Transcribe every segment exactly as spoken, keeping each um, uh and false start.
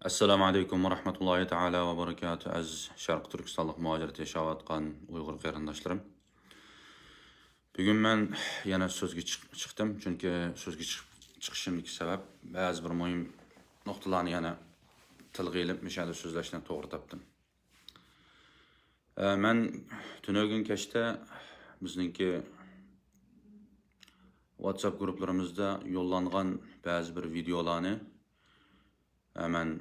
ئەسسالامۇ ئەلەيكۇم ۋە رەھمەتۇللاھى تائالا ۋە بەرىكاتۇھ. ئەزىز شەرقىي تۈركىستانلىق مۇھاجىرەتتە ياشاۋاتقان ئۇيغۇر قېرىنداشلىرىم. بۈگۈن مەن يەنە سۆزگە چىق-، چىقتىم، چۈنكى سۆزگە چىق-، چىقىشىمدىكى سەۋەب، بەزى بىر مۇھىم نۇقتىلارنى يەنە تىلغا ئېلىپ، مۇشۇ يەردە سۆزلەشنى توغرا تاپتىم. ئە، مەن تۈنۈگۈن كەچتە بىزنىڭكى ۋاتساپ گۇرۇپپىلىرىمىزدا يوللانغان بەزى بىر ۋىدېئولارنى، ئە، مەن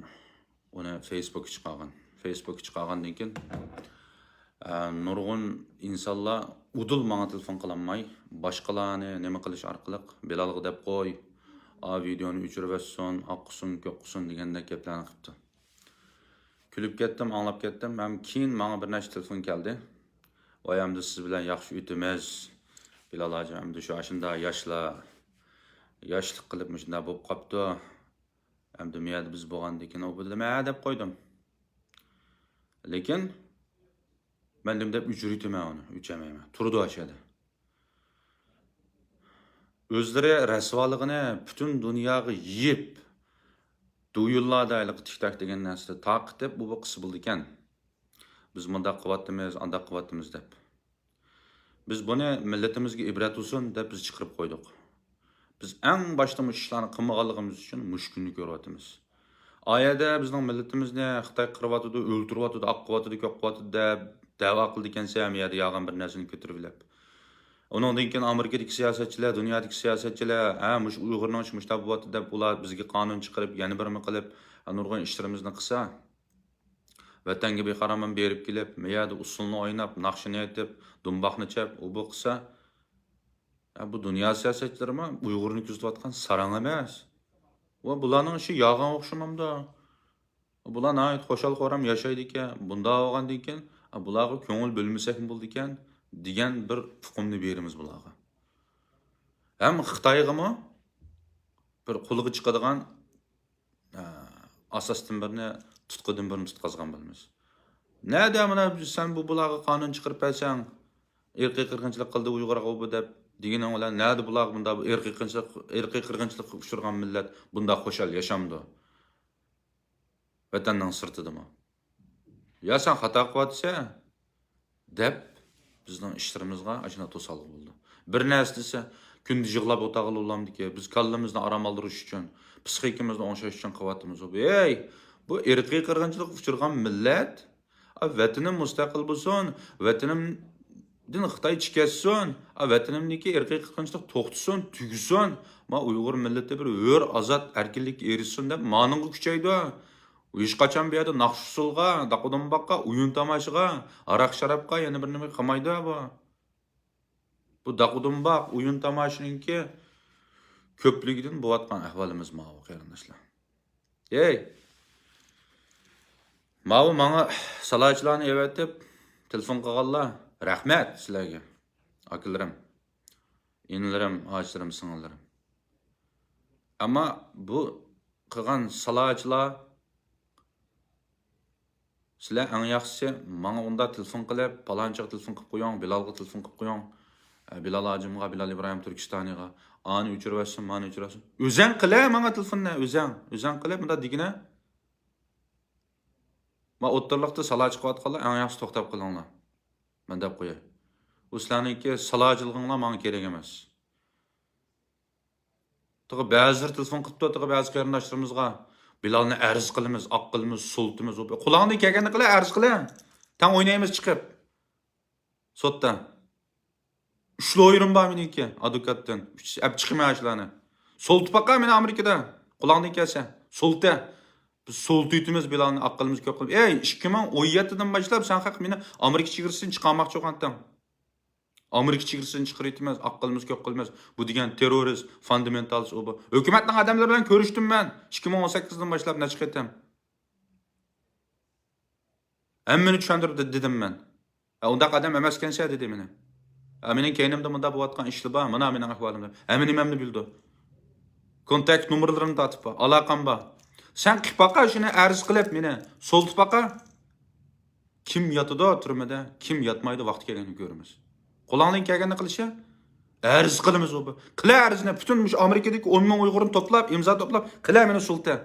ئۇنى فېيسبۇكقا چىقارغان. فېيسبۇكقا چىقارغاندىن كېيىن، ئە، نۇرغۇن ئىنسانلار ئۇدۇل ماڭا تېلېفون قىلالماي، باشقىلارنى نېمە قىلىش ئارقىلىق، بىلالغا دەپ قوي، ئا، ۋىدېئونى ئۆچۈرۈۋەتسۇن، ئاققۇسۇن، كۆكقۇسۇن دېگەندەك گەپلەرنى قىپتۇ. كۈلۈپ كەتتىم، ئاڭلاپ كەتتىم. ھەم كېيىن ماڭا بىر نەچچە تېلېفون كەلدى. ۋاي، ئەمدى سىز بىلەن ياخشى ئۆتىمىز. بىلال ھاجى، ئەمدى شۇ ئاشۇنداق ياشلار، ياشلىق قىلىپ مۇشۇنداق بولۇپ قاپتۇ. ئەمدى مۇ يەردە بىز بولغاندىكىن ئۇ بىلدىم ھە دەپ قويدۇم. لېكىن مەن نېمە دەپ ئۆچۈرۈۋېتىمەن ئۇنى؟ ئۆچەلمەيمەن. تۇرىدۇ ئاشۇ يەردە. ئۆزلىرى رەسۋالىقىنى پۈتۈن دۇنياغا يېيىپ، دۇيۇنلاردا ھېلىقى تىك تاك دېگەن نەرسىدە تارقىتىپ، بۇ، بۇ قىلسا بولىدىكەن. بىز مۇنداق قىلىۋاتىمىز، ئانداق قىلىۋاتىمىز دەپ. بىز بۇنى مىللىتىمىزگە ئىبرەت بولسۇن دەپ بىز چىقىرىپ قويدۇق. بىز ئەڭ باشتا مۇشۇ ئىشلارنى قىلمىغانلىقىمىز ئۈچۈن مۇشۇ كۈننى كۆرۈۋاتىمىز. ئا يەردە بىزنىڭ مىللىتىمىزنى خىتاي قىرىۋاتىدۇ، ئۆلتۈرۈۋاتىدۇ، ئاق قىلىۋاتىدۇ، كۆك قىلىۋاتىدۇ دەپ دەۋا قىلىدىكەنسەن، ھەممە يەردە يالغان بىر نەرسىنى كۆتۈرۈۋېلىپ. ئۇنىڭدىن كېيىن ئامېرىكىدىكى سىياسەتچىلەر، دۇنيادىكى سىياسەتچىلەر، ھە، مۇشۇ ئۇيغۇرنىڭ ئىشى مۇشۇنداق بولۇۋاتىدۇ دەپ، ئۇلار بىزگە قانۇن چىقىرىپ، يەنە بىرنېمە قىلىپ، نۇرغۇن ئىشلىرىمىزنى قىلسا، ۋەتەنگە بىخارامەن بېرىپ كېلىپ، مۇ يەردە ئۇسسۇلنى ئويناپ، ناخشىنى ئېيتىپ، دۇمباقنى چەپ، ئۇ بۇ قىلسا، ھە، بۇ دۇنيا سىياسەتچىلىرىمۇ ئۇيغۇرنى كۆزىتىۋاتقان ساراڭ ئەمەس. ۋە بۇلارنىڭ ئىشى يالغان ئوخشىمامدۇ؟ بۇلار ناھايىتى خۇشال-خۇرام ياشايدىكەن. بۇنداق بولغاندىن كېيىن، بۇلارغا كۆڭۈل بۆلمىسەكمۇ بولىدىكەن، دېگەن بىر ئۇقۇمنى بېرىمىز بۇلارغا. ھەم خىتايغىمۇ بىر قولىغا چىقىدىغان، ئە، ئاساستىن بىرنى، تۇتقىدىن بىرنى تۇتقازغان بولىمىز. نەدە مانا سەن بۇ، بۇلارغا قانۇن چىقىرىپ بەرسەڭ، ئىرقىي قىرغىنچىلىق قىلدى ئۇيغۇرغا بۇ دەپ دېگىنىڭ بىلەن، نەدە بۇلارغا بۇنداق بىر ئىرقىي قىرغىنچىلىق، ئىرقىي قىرغىنچىلىققا ئۇچرىغان مىللەت بۇنداق خۇشال ياشامدۇ؟ ۋەتەننىڭ سىرتىدىمۇ. يا سەن خاتا قىلىۋاتىسەن دەپ بىزنىڭ ئىشلىرىمىزغا ئاشۇنداق توسالغۇ بولىدۇ. بىر نەرسە دېسە، كۈندە يىغلاپ ئولتۇرغىلى بولامدىكى، بىز كاللىمىزنى ئارام ئالدۇرۇش ئۈچۈن، پسىخىكىمىزنى ئوڭشاش ئۈچۈن قىلىۋاتىمىز. ھەي، بۇ ئىرقىي قىرغىنچىلىققا ئۇچرىغان مىللەت، ئا، ۋەتىنىم مۇستەقىل بولسۇن، ۋەتىنىمدىن خىتاي چىكەتسۇن، ئا، ۋەتىنىمدىكى ئىرقىي قىرغىنچىلىق توختىسۇن، تۈگىسۇن، ما ئۇيغۇر مىللىتى بىر ھۆر، ئازاد، ئەركىنلىككە ئېرىشسۇن دەپ مانىڭغا كۈچەيدۇ. ھېچقاچان بۇ يەردە ناخشا-ئۇسسۇلغا، داقا-دومباققا، ئويۇن-تاماشىغا، ھاراق-شارابقا يەنە بىر نېمە قىلمايدۇ بۇ. بۇ داقا-دومباق، ئويۇن-تاماشىنىڭكى كۆپلۈكىدىن بولۇۋاتقان ئەھۋالىمىز ماۋۇ، قېرىنداشلار. ھەي! ماۋۇ ماڭا سالاچىلارنى ئەۋەتىپ، تېلېفون قىلغانلار، رەھمەت سىلەرگە، ئاكىلىرىم، ئىنىلىرىم، ئاچىلىرىم، سىڭىللىرىم. ئەمما بۇ قىلغان سالاچىلار، سىلەر ئەڭ ياخشىسى ماڭا ئۇنداق تېلېفون قىلىپ، پالانچىغا تېلېفون قىلىپ قويۇڭ، بىلالغا تېلېفون قىلىپ قويۇڭ، ئە، بىلال ھاجىمغا، بىلال ئىبراھىم تۈركىستانىغا، ئانى ئۆچۈرۈۋەتسۇن، مانى ئۆچۈرۈۋەتسۇن. ئۆزەڭ قىلە ماڭا تېلېفوننى، ئۆزەڭ. ئۆزەڭ قىلىپ مۇنداق دېگىنە. ما ئوتتۇرىلىقتا سالاچى قىلىۋاتقانلار ئەڭ ياخشى توختاپ قېلىڭلار. مەن دەپ قوياي. ئۇ سىلەرنىڭكى سالاچىلىقىڭلار ماڭا كېرەك ئەمەس. تېخى بەزىلىرى تېلېفون قىلىپتۇ، تېخى بەزى قېرىنداشلىرىمىزغا، بىلالنى ئەرز قىلىمىز، ئاق قىلىمىز، سولىتىمىز. قولۇڭدىن كەلگەننى قىلە، ئەرز قىلە. تەڭ ئوينايمىز چىقىپ. سوتتا. ئۈچ لويېرىم بار مېنىڭكى، ئادۋوكاتتىن. ئۈچ ئەپ چىقىمەن ئاشۇلارنى. سولىتىپ باقا مېنى ئامېرىكىدا. قولۇڭدىن كەلسە. سولىتە. بىز سولىتىۋېتىمىز بىلالنى، ئاق قىلىمىز، كۆك قىلىمىز. ئەي، ئىككى مىڭ ئون يەتتىدىن باشلاپ سەن خەق مېنى ئامېرىكا چېگرىسىدىن چىقارماقچى بولغانتىڭ. ئامېرىكا چېگرىسىدىن چىقىرىۋېتىمىز، ئاق قىلىمىز، كۆك قىلىمىز. بۇ دېگەن تېررورىست، فاندامېنتالىست ئۇ بۇ. ھۆكۈمەتنىڭ ئادەملىرى بىلەن كۆرۈشتۈم مەن. ئىككى مىڭ ئون سەككىزدىن باشلاپ نەچچە قېتىم. ھەممىنى چۈشەندۈرۈپ دېدىم مەن. ھە، ئۇنداق ئادەم ئەمەسكەنسەن دېدى مېنى. ھە، مېنىڭ كەينىمدە مۇنداق بولۇۋاتقان ئىشلار بار، مانا مېنىڭ ئەھۋالىمدا. ھەممە نېمەمنى بىلىدۇ. كونتاكت نومۇرلىرىمنى تارتىپ بار، ئالاقەم بار. سەن قىلىپ باقا شۇنى ئەرز قىلىپ مېنى سولىتىپ باقا. كىم ياتىدۇ تۈرمىدە، كىم ياتمايدۇ ۋاقتى كەلگەندە كۆرىمىز. قولۇڭدىن كەلگەننى قىلىشى. ئەرز قىلىمىز ئۇ. قىلە ئەرزنى، پۈتۈن مۇشۇ ئامېرىكىدىكى ئون مىڭ ئۇيغۇرنى توپلاپ، ئىمزا توپلاپ، قىلە مېنى سولىتە.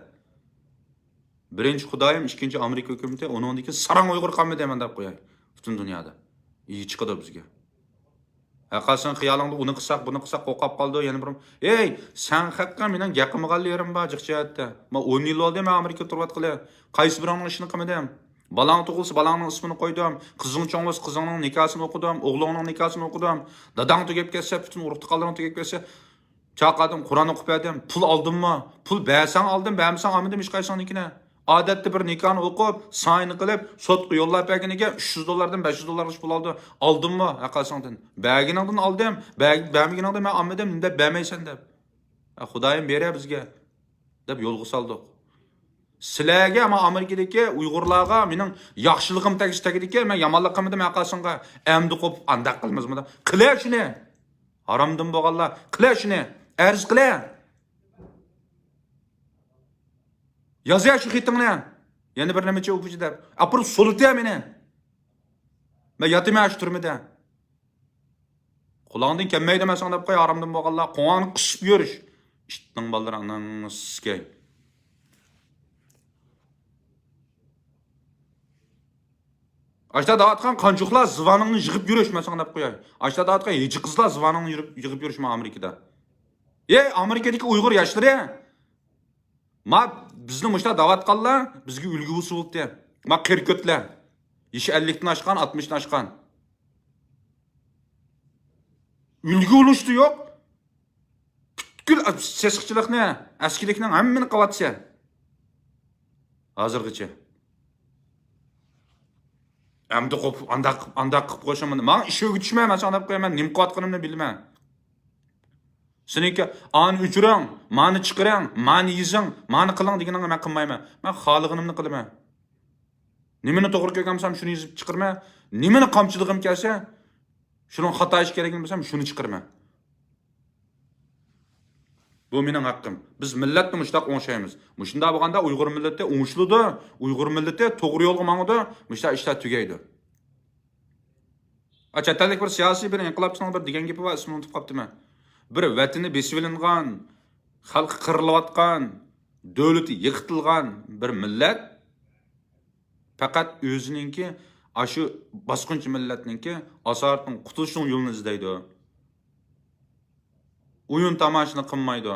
بىرىنچى خۇدايىم، ئىككىنچى ئامېرىكا ھۆكۈمىتى، ئۇنىڭدىن كېيىن ساراڭ ئۇيغۇر قالمىدى، مەن دەپ قوياي. پۈتۈن دۇنيادا. ئى، چىقىدۇ بىزگە. ھەققاسىڭ خىيالىڭدا ئۇنى قىلساق، بۇنى قىلساق قورقاپ قالىدۇ. يەنە بىر، ھەي، سەن خەققە مېنىڭ گەپ قىلمىغانلا يېرىم بار، جىق جەھەتتە. مەن ئون يىل بولدى، مەن ئامېرىكىدا تۇرۇۋاتقىلى. قايسى بىرىڭنىڭ ئىشىنى قىلمىدىم؟ بالاڭ تۇغۇلسا، بالاڭنىڭ ئىسمىنى قويدۇم. قىزىڭ چوڭ بولسا، قىزىڭنىڭ نىكاھسىنى ئوقۇدۇم. ئوغلۇڭنىڭ نىكاھسىنى ئوقۇدۇم. داداڭ تۈگەپ كەتسە، پۈتۈن ئۇرۇق تۇغقانلىرىڭ تۈگەپ كەتسە، چاقىردىم، قۇرئان ئوقۇپ بەردىم. پۇل ئالدىممۇ؟ پۇل بەرسەڭ ئالدىم، بەرمىسەڭ ئالمىدىم ھېچقايسىڭنىڭكىنى. ئادەتتە بىر نىكاھنى ئوقۇپ، سايىنى قىلىپ، سوتقا يوللاپ بەرگىنىگە ئۈچ يۈز دوللاردىن بەش يۈز دوللارغىچە پۇل ئالىدۇ. ئالدىممۇ ھەققاسىڭدىن؟ بەرگىنىڭدىن ئالدىم، بەر-، بەرمىگىنىڭدىن مەن ئالمىدىم دەپ بەرمەيسەن دەپ. ھە، خۇدايىم بېرە بىزگە دەپ يولغا سالدۇق. سىلەرگە، مانا ئامېرىكىدىكى ئۇيغۇرلارغا مېنىڭ ياخشىلىقىم تەگسە تەگىدىكەن، مەن يامانلىق قىلمىدىم ھەققاسىڭغا. ئەمدى قوپۇپ ئانداق قىلىمىز، مۇنداق قىلە شۇنى. ھارامدىن بولغانلار، قىلە شۇنى. ئەرز قىلە. يازە شۇ خېتىڭنى. يەنە بىر نېمىچە ئوپۇچى دەپ. ئاپىرىپ سولىتە مېنى. مەن ياتىمەن شۇ تۈرمىدە. قۇلاقىڭدىن كەلمەيدۇ مەن ساڭا دەپ قوي، ھارامدىن بولغانلار. قوڭاڭنى قىسىپ يۈرۈش. ئىتنىڭ بالىلىرى ئاناڭنى سىسكەي. ئاشتا دەۋاتقان قانچۇقلار زىۋانىڭنى يىغىپ يۈرۈش، مەن ساڭا دەپ قوياي. ئاشتا دەۋاتقان ھىجى قىزلار زىۋانىڭنى يىغىپ، يىغىپ يۈرۈش، ما ئامېرىكىدا. ئەي، ئامېرىكىدىكى ئۇيغۇر ياشلىرى! ما بىزنى مۇشتا دەۋاتقانلار بىزگە ئۈلگە بولسا بولدى. ما قېرى كۆتلەر. يېشى ئەللىكتىن ئاشقان، ئاتمىشتىن ئاشقان. ئۈلگە بولۇشتا يوق. پۈتكۈل سېسىقچىلىقنى، ئەسكىلىكنىڭ ھەممىنى قىلىۋاتىسەن. ھازىرغىچە. ئەمدى قوپۇپ، ئانداق، ئانداق قىلىپ قويسام، ماڭا ئىش ئۆگىتىشمە، مەن ساڭا دەپ قوياي، مەن نېمە قىلىۋاتقىنىمنى بىلىمەن. سېنىڭكى ئانى ئۆچۈرۈڭ، مانى چىقىرىڭ، مانى يېزىڭ، مانى قىلىڭ دېگىنىڭنى مەن قىلمايمەن. مەن خالىغىنىمنى قىلىمەن. نېمىنى توغرا كۆرگەن بولسام، شۇنى يېزىپ چىقىرىمەن. نېمىنى قامچىلىغۇم كەلسە، شۇنىڭ خاتا ئىش كېرەكلىكىنى بىلسەم، شۇنى چىقىرىمەن. بۇ مېنىڭ ھەققىم. بىز مىللەتنى مۇشۇنداق ئوڭشايمىز. مۇشۇنداق بولغاندا ئۇيغۇر مىللىتى ئوڭشىلىدۇ، ئۇيغۇر مىللىتى توغرا يولغا ماڭىدۇ، مۇشۇنداق ئىشلار تۈگەيدۇ. ئا، چەت ئەللىك بىر سىياسىي بىر ئىنقىلابچىنىڭ بىر دېگەن گېپى بار، ئىسمىنى ئۇنتۇپ قاپتىمەن. بىر ۋەتىنى بېسىۋېلىنغان، خەلقى قىرىلىۋاتقان، دۆلىتى يىقىتىلغان بىر مىللەت پەقەت ئۆزىنىڭكى، ئاشۇ باسقۇنچى مىللەتنىڭكى ئاسارەتتىن قۇتۇلۇشنىڭ يولىنى ئىزدەيدۇ. ئويۇن تاماشىنى قىلمايدۇ.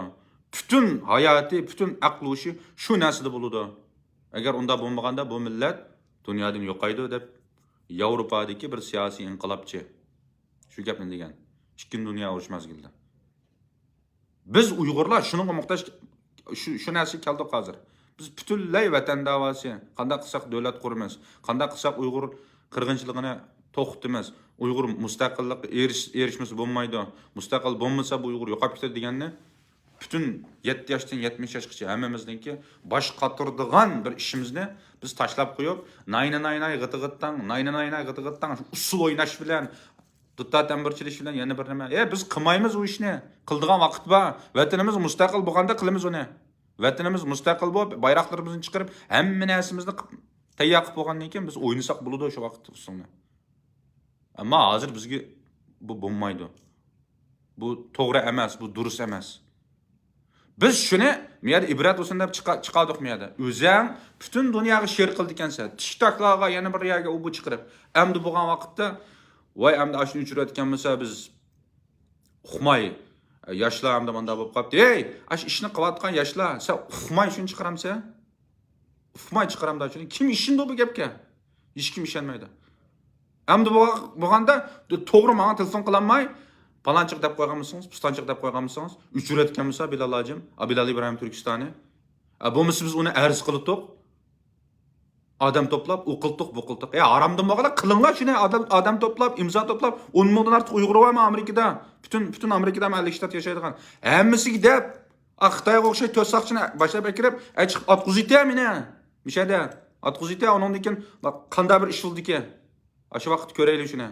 پۈتۈن ھاياتى، پۈتۈن ئەقلى ھوشى شۇ نەرسىدە بولىدۇ. ئەگەر ئۇنداق بولمىغاندا، بۇ مىللەت دۇنيادىن يوقايدۇ، دەپ ياۋروپادىكى بىر سىياسىي ئىنقىلابچى شۇ گەپنى دېگەن. ئىككىنچى دۇنيا ئۇرۇشى مەزگىلىدە. بىز ئۇيغۇرلار شۇنىڭغا موھتاج، شۇ، شۇ نەرسىگە كەلدۇق ھازىر. بىز پۈتۈنلەي ۋەتەن دەۋاسى، قانداق قىلساق دۆلەت قۇرىمىز، قانداق قىلساق ئۇيغۇر قىرغىنچىلىقىنى توختىتىمىز، ئۇيغۇر مۇستەقىللىققا ئېرىش-، ئېرىشمىسە بولمايدۇ، مۇستەقىل بولمىسا بۇ ئۇيغۇر يوقاپ كېتىدۇ دېگەننى پۈتۈن يەتتە ياشتىن يەتمىش ياشقىچە ھەممىمىزنىڭكى باش قاتۇرىدىغان بىر ئىشىمىزنى بىز تاشلاپ قويۇپ، ناينا نايناي غىتى غىتاڭ، ناينا نايناي غىتى غىتاڭ، ئۇسسۇل ئويناش بىلەن، دۇتار تەمبۇر چېلىش بىلەن يەنە بىر نېمە. ئە، بىز قىلمايمىز ئۇ ئىشنى. قىلىدىغان ۋاقىت بار. ۋەتىنىمىز مۇستەقىل بولغاندا قىلىمىز ئۇنى. ۋەتىنىمىز مۇستەقىل بولۇپ، بايراقلىرىمىزنى چىقىرىپ، ھەممە نەرسىمىزنى قىپ-، تەييار قىلىپ بولغاندىن كېيىن بىز ئوينىساق بولىدۇ شۇ ۋاقىت ئۇسسۇلنى. ئەمما ھازىر بىزگە بۇ بولمايدۇ. بۇ توغرا ئەمەس، بۇ دۇرۇس ئەمەس. بىز شۇنى مۇ يەردە ئىبرەت بولسۇن دەپ چىقا-، چىقاردۇق مۇ يەردە. ئۆزەڭ پۈتۈن دۇنياغا شېئىر قىلىدىكەنسەن. تىك تاكلارغا يەنە بىر يەرگە ئۇ بۇ چىقىرىپ. ئەمدى بولغان ۋاقىتتا، ۋاي، ئەمدى ئاشۇنى ئۆچۈرۈۋەتكەن بولسا بىز ئۇقماي، ياشلار ئەمدى مانداق بولۇپ قاپتۇ. ھەي، ئاشۇ ئىشنى قىلىۋاتقان ياشلار، سەن ئۇقماي شۇنى چىقىرامسەن؟ ئۇقماي چىقىرامدا شۇنى. كىم ئىشىنىدۇ بۇ گەپكە؟ ھېچكىم ئىشەنمەيدۇ. ئەمدى بولغا-، بولغاندا توغرا ماڭا تېلېفون قىلالماي، پالانچىغا دەپ قويغان بولسىڭىز، پۇستانچىغا دەپ قويغان بولسىڭىز، ئۆچۈرۈۋەتكەن بولسا بىلال ھاجىم، ئا، بىلال ئىبراھىم تۈركىستانى. ئا، بولمىسا بىز ئۇنى ئەرز قىلدۇق. ئادەم توپلاپ، ئۇ قىلتۇق، بۇ قىلتۇق. ئەي، ھارامدىن بولغانلار، قىلىڭلار شۇنى. ئادەم، ئادەم توپلاپ، ئىمزا توپلاپ، ئون مىڭدىن ئارتۇق ئۇيغۇر بارمۇ ئامېرىكىدا؟ پۈتۈن، پۈتۈن ئامېرىكىدا ئەللىك شتات ياشايدىغان. ھەممىسىگە دەپ، ئا، خىتايغا ئوخشاش تۆت ساقچىنى باشلاپ ئەكىرىپ، ئەي، چىقىپ ئاتقۇزۇۋېتە مېنى. مۇشەدە ئاتقۇزۇۋېتە، ئۇنىڭدىن كېيىن قانداق بىر ئىش بولدىكى؟ ئاشۇ ۋاقىتتا كۆرەيلى شۇنى.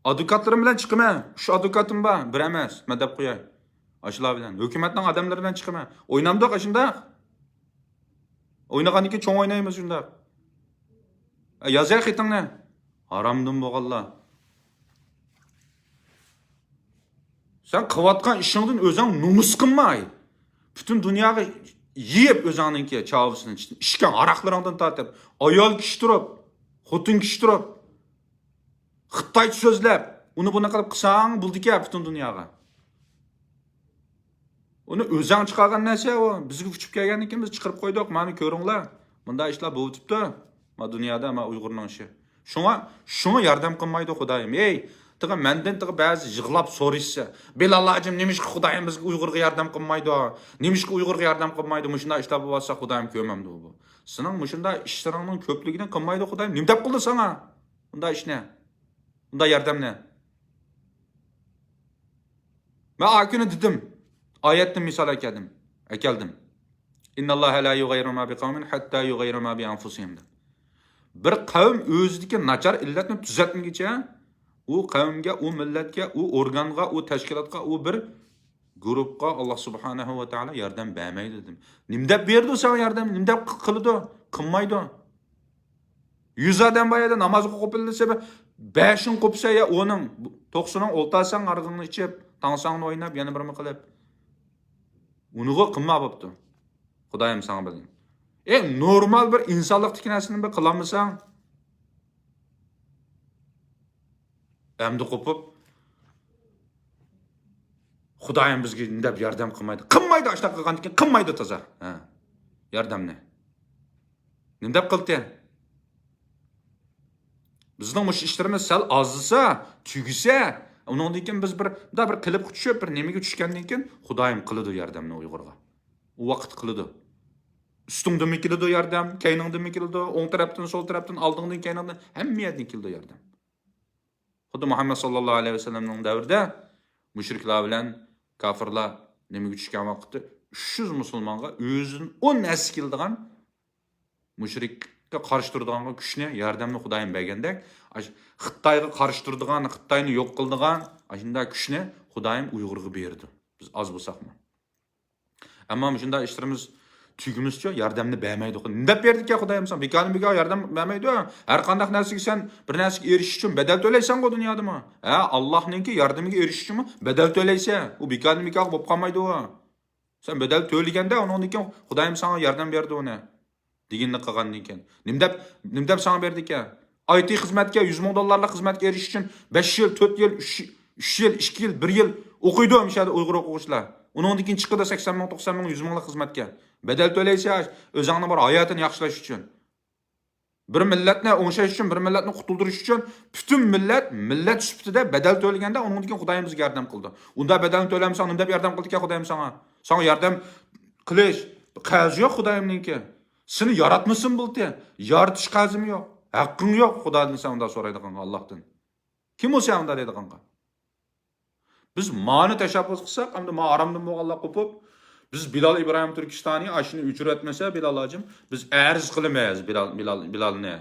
ئادۋوكاتلىرىم بىلەن چىقىمەن. ئۈچ ئادۋوكاتىم بار، بىر ئەمەس، مەن دەپ قوياي. ئاشۇلار بىلەن، ھۆكۈمەتنىڭ ئادەملىرى بىلەن چىقىمەن. ئوينامدۇق ئاشۇنداق؟ ئوينىغاندىن كېيىن چوڭ ئوينايمىز شۇنداق. ئە، يازە خېتىڭنى. ھارامدىن بولغانلار. سەن قىلىۋاتقان ئىشىڭدىن ئۆزۈڭ نومۇس قىلماي. پۈتۈن دۇنياغا يېيىپ ئۆزۈڭنىڭكى چاۋىسىنى، ئىچكەن ھاراقلىرىڭدىن تارتىپ، ئايال كىشى تۇرۇپ، خوتۇن كىشى تۇرۇپ، خىتايچە سۆزلەپ، ئۇنى بۇنى قىلىپ قىلساڭ بولدىكەن پۈتۈن دۇنياغا. ئۇنى ئۆزۈڭ چىقارغان نەرسە ئۇ. بىزگە ئۇچۇپ كەلگەندىن كېيىن بىز چىقىرىپ قويدۇق. مانا كۆرۈڭلار. مۇنداق ئىشلار بولۇۋېتىپتۇ. ما دۇنيادا، ما ئۇيغۇرنىڭ ئىشى. شۇڭا، شۇڭا ياردەم قىلمايدۇ خۇدايىم. ئەي، تېخى مەندىن تېخى بەزى يىغلاپ سورىشسا، بىلال ھاجىم، نېمىشقا خۇدايىم بىزگە، ئۇيغۇرغا ياردەم قىلمايدۇ؟ نېمىشقا ئۇيغۇرغا ياردەم قىلمايدۇ؟ مۇشۇنداق ئىشلار بولۇۋاتسا خۇدايىم كۆرمەمدۇ بۇ؟ سېنىڭ مۇشۇنداق ئىشلىرىڭنىڭ كۆپلۈكىدىن قىلمايدۇ خۇدايىم. نېمە دەپ قىلدى ساڭا بۇنداق ئىشنى؟ بۇنداق ياردەمنى؟ مەن ئا كۈنى دېدىم، ئايەتتىن مىسال ئەكەلدىم، ئەكەلدىم. «إن الله لا يغير ما بقوم حتى يغيروا ما بأنفسهم» دەپ. بىر قەۋم ئۆزىدىكى ناچار ئىللەتنى تۈزەتمىگۈچە، ئۇ قەۋمگە، ئۇ مىللەتكە، ئۇ ئورگانغا، ئۇ تەشكىلاتقا، ئۇ بىر گۇرۇپقا ئاللا سۇبھانەھۇ ۋە تائالا ياردەم بەرمەيدۇ دېدىم. نېمە دەپ بېرىدۇ ساڭا ياردەم؟ نېمە دەپ قىلىدۇ؟ قىلمايدۇ. يۈز ئادەم بار يەردە ناماز ئوقۇپ بىلسە، بەشىڭ قوپسا يا ئونىڭ، توقسىنىڭ ئولتۇرساڭ ھارىقىڭنى ئىچىپ، تاڭساڭنى ئويناپ، يەنە بىرمە قىلىپ. ئۇنىغۇ قىلما بوپتۇ. خۇدايىم ساڭا بەرگەن. ئە، نورمال بىر ئىنسانلىقتىكى نەرسىنى بىر قىلالمىساڭ، ئەمدى قوپۇپ، خۇدايىم بىزگە دەپ ياردەم قىلمايدۇ. قىلمايدۇ، ئاشۇنداق قىلغاندىن كېيىن قىلمايدۇ تازا. ھە. ياردەمنى. نېمە دەپ قىلدى؟ بىزنىڭ مۇشۇ ئىشلىرىمىز سەل ئازلىسا، تۈگىسە، ئۇنىڭدىن كېيىن بىز بىر، مۇنداق بىر قېلىپقا چۈشۈپ، بىر نېمىگە چۈشكەندىن كېيىن، خۇدايىم قىلىدۇ ياردەمنى ئۇيغۇرغا. ئۇ ۋاقىت قىلىدۇ. ئۈستۈڭدىنمۇ كېلىدۇ ياردەم، كەينىڭدىنمۇ كېلىدۇ، ئوڭ تەرەپتىن، سول تەرەپتىن، ئالدىڭدىن، كەينىڭدىن، ھەممە يەردىن كېلىدۇ ياردەم. خۇددى مۇھەممەد ساللاللاھۇ ئەلەيھى ۋەسەللەمنىڭ دەۋرىدە مۇشرىكلار بىلەن كافىرلار نېمىگە چۈشكەن ۋاقىتتا، ئۈچ يۈز مۇسۇلمانغا ئۆزىدىن ئون ھەسسە كېلىدىغان مۇشرىككە قارشى تۇرىدىغانغا كۈچنى، ياردەمنى خۇدايىم بەرگەندەك، ئاش-، خىتايغا قارشى تۇرىدىغان، خىتاينى يوق قىلىدىغان ئاشۇنداق كۈچنى خۇدايىم ئۇيغۇرغا بېرىدۇ. بىز ئاز بولساقمۇ. ئەمما مۇشۇنداق ئىشلىرىمىز تۈگىمىزچۇ، ياردەمنى بەرمەيدۇ. نېمە دەپ بەردىكەن خۇدايىم ساڭا؟ بىكاردىن بىكار ياردەم بەرمەيدۇ. ھەر قانداق نەرسىگە سەن بىر نەرسىگە ئېرىشىش ئۈچۈن بەدەل تۆلەيسەنغۇ دۇنيادىمۇ. ھە، ئاللاھنىڭكى ياردىمىگە ئېرىشىش ئۈچۈنمۇ بەدەل تۆلەيسەن. ئۇ بىكاردىن بىكارغا بولۇپ قالمايدۇ ئۇ. سەن بەدەل تۆلىگەندە، ئۇنىڭدىن كېيىن خۇدايىم ساڭا ياردەم بېرىدۇ ئۇنى. دېگىنىنى قىلغاندىن كېيىن. نېمە دەپ، نېمە دەپ ساڭا بەردىكەن؟ ئايتى خىزمەتكە، يۈز مىڭ دوللارلىق خىزمەتكە ئېرىشىش ئۈچۈن بەش يىل، تۆت يىل، ئۈچ، ئۈچ يىل، ئىككى يىل، بىر يىل ئوقۇيدۇ مۇشۇ يەردە ئۇيغۇر ئوقۇغۇچىلار. ئۇنىڭدىن كېيىن چىقىدۇ سەكسەن مىڭ، توقسان مىڭ، يۈز مىڭلىق خىزمەتكە. بەدەل تۆلەيسەن، ئۆزۈڭنىڭ بىر ھاياتىنى ياخشىلاش ئۈچۈن. بىر مىللەتنى ئوڭشاش ئۈچۈن، بىر مىللەتنى قۇتۇلدۇرۇش ئۈچۈن پۈتۈن مىللەت، مىللەت سۈپىتىدە بەدەل تۆلىگەندە، ئۇنىڭدىن كېيىن خۇدايىم بىزگە ياردەم قىلىدۇ. ئۇنداق بەدەلنى تۆلەمىسەڭ، نېمە دەپ ياردەم قىلىدىكەن خۇدايىم ساڭا؟ ساڭا ياردەم قىلىش، قەرزى يوق خۇدايىمنىڭكى. سېنى ياراتمىسىمۇ بولدى. يارىتىش قەرزىمۇ يوق. ھەققىڭ يوق خۇدادىن سەن ئۇنداق سورايدىغانغا، ئاللاھتىن. كىم ئۇ سەن ئۇنداق دەيدىغانغا؟ بىز مانى تەشەببۇس قىلساق، ئەمدى ما ھارامدىن بولغانلار قوپۇپ، بىز بىلال ئىبراھىم تۈركىستانى ئاشۇنى ئۆچۈرۈۋەتمىسە، بىلال ھاجىم، بىز ئەرز قىلىمىز بىلال، بىلال، بىلالنى.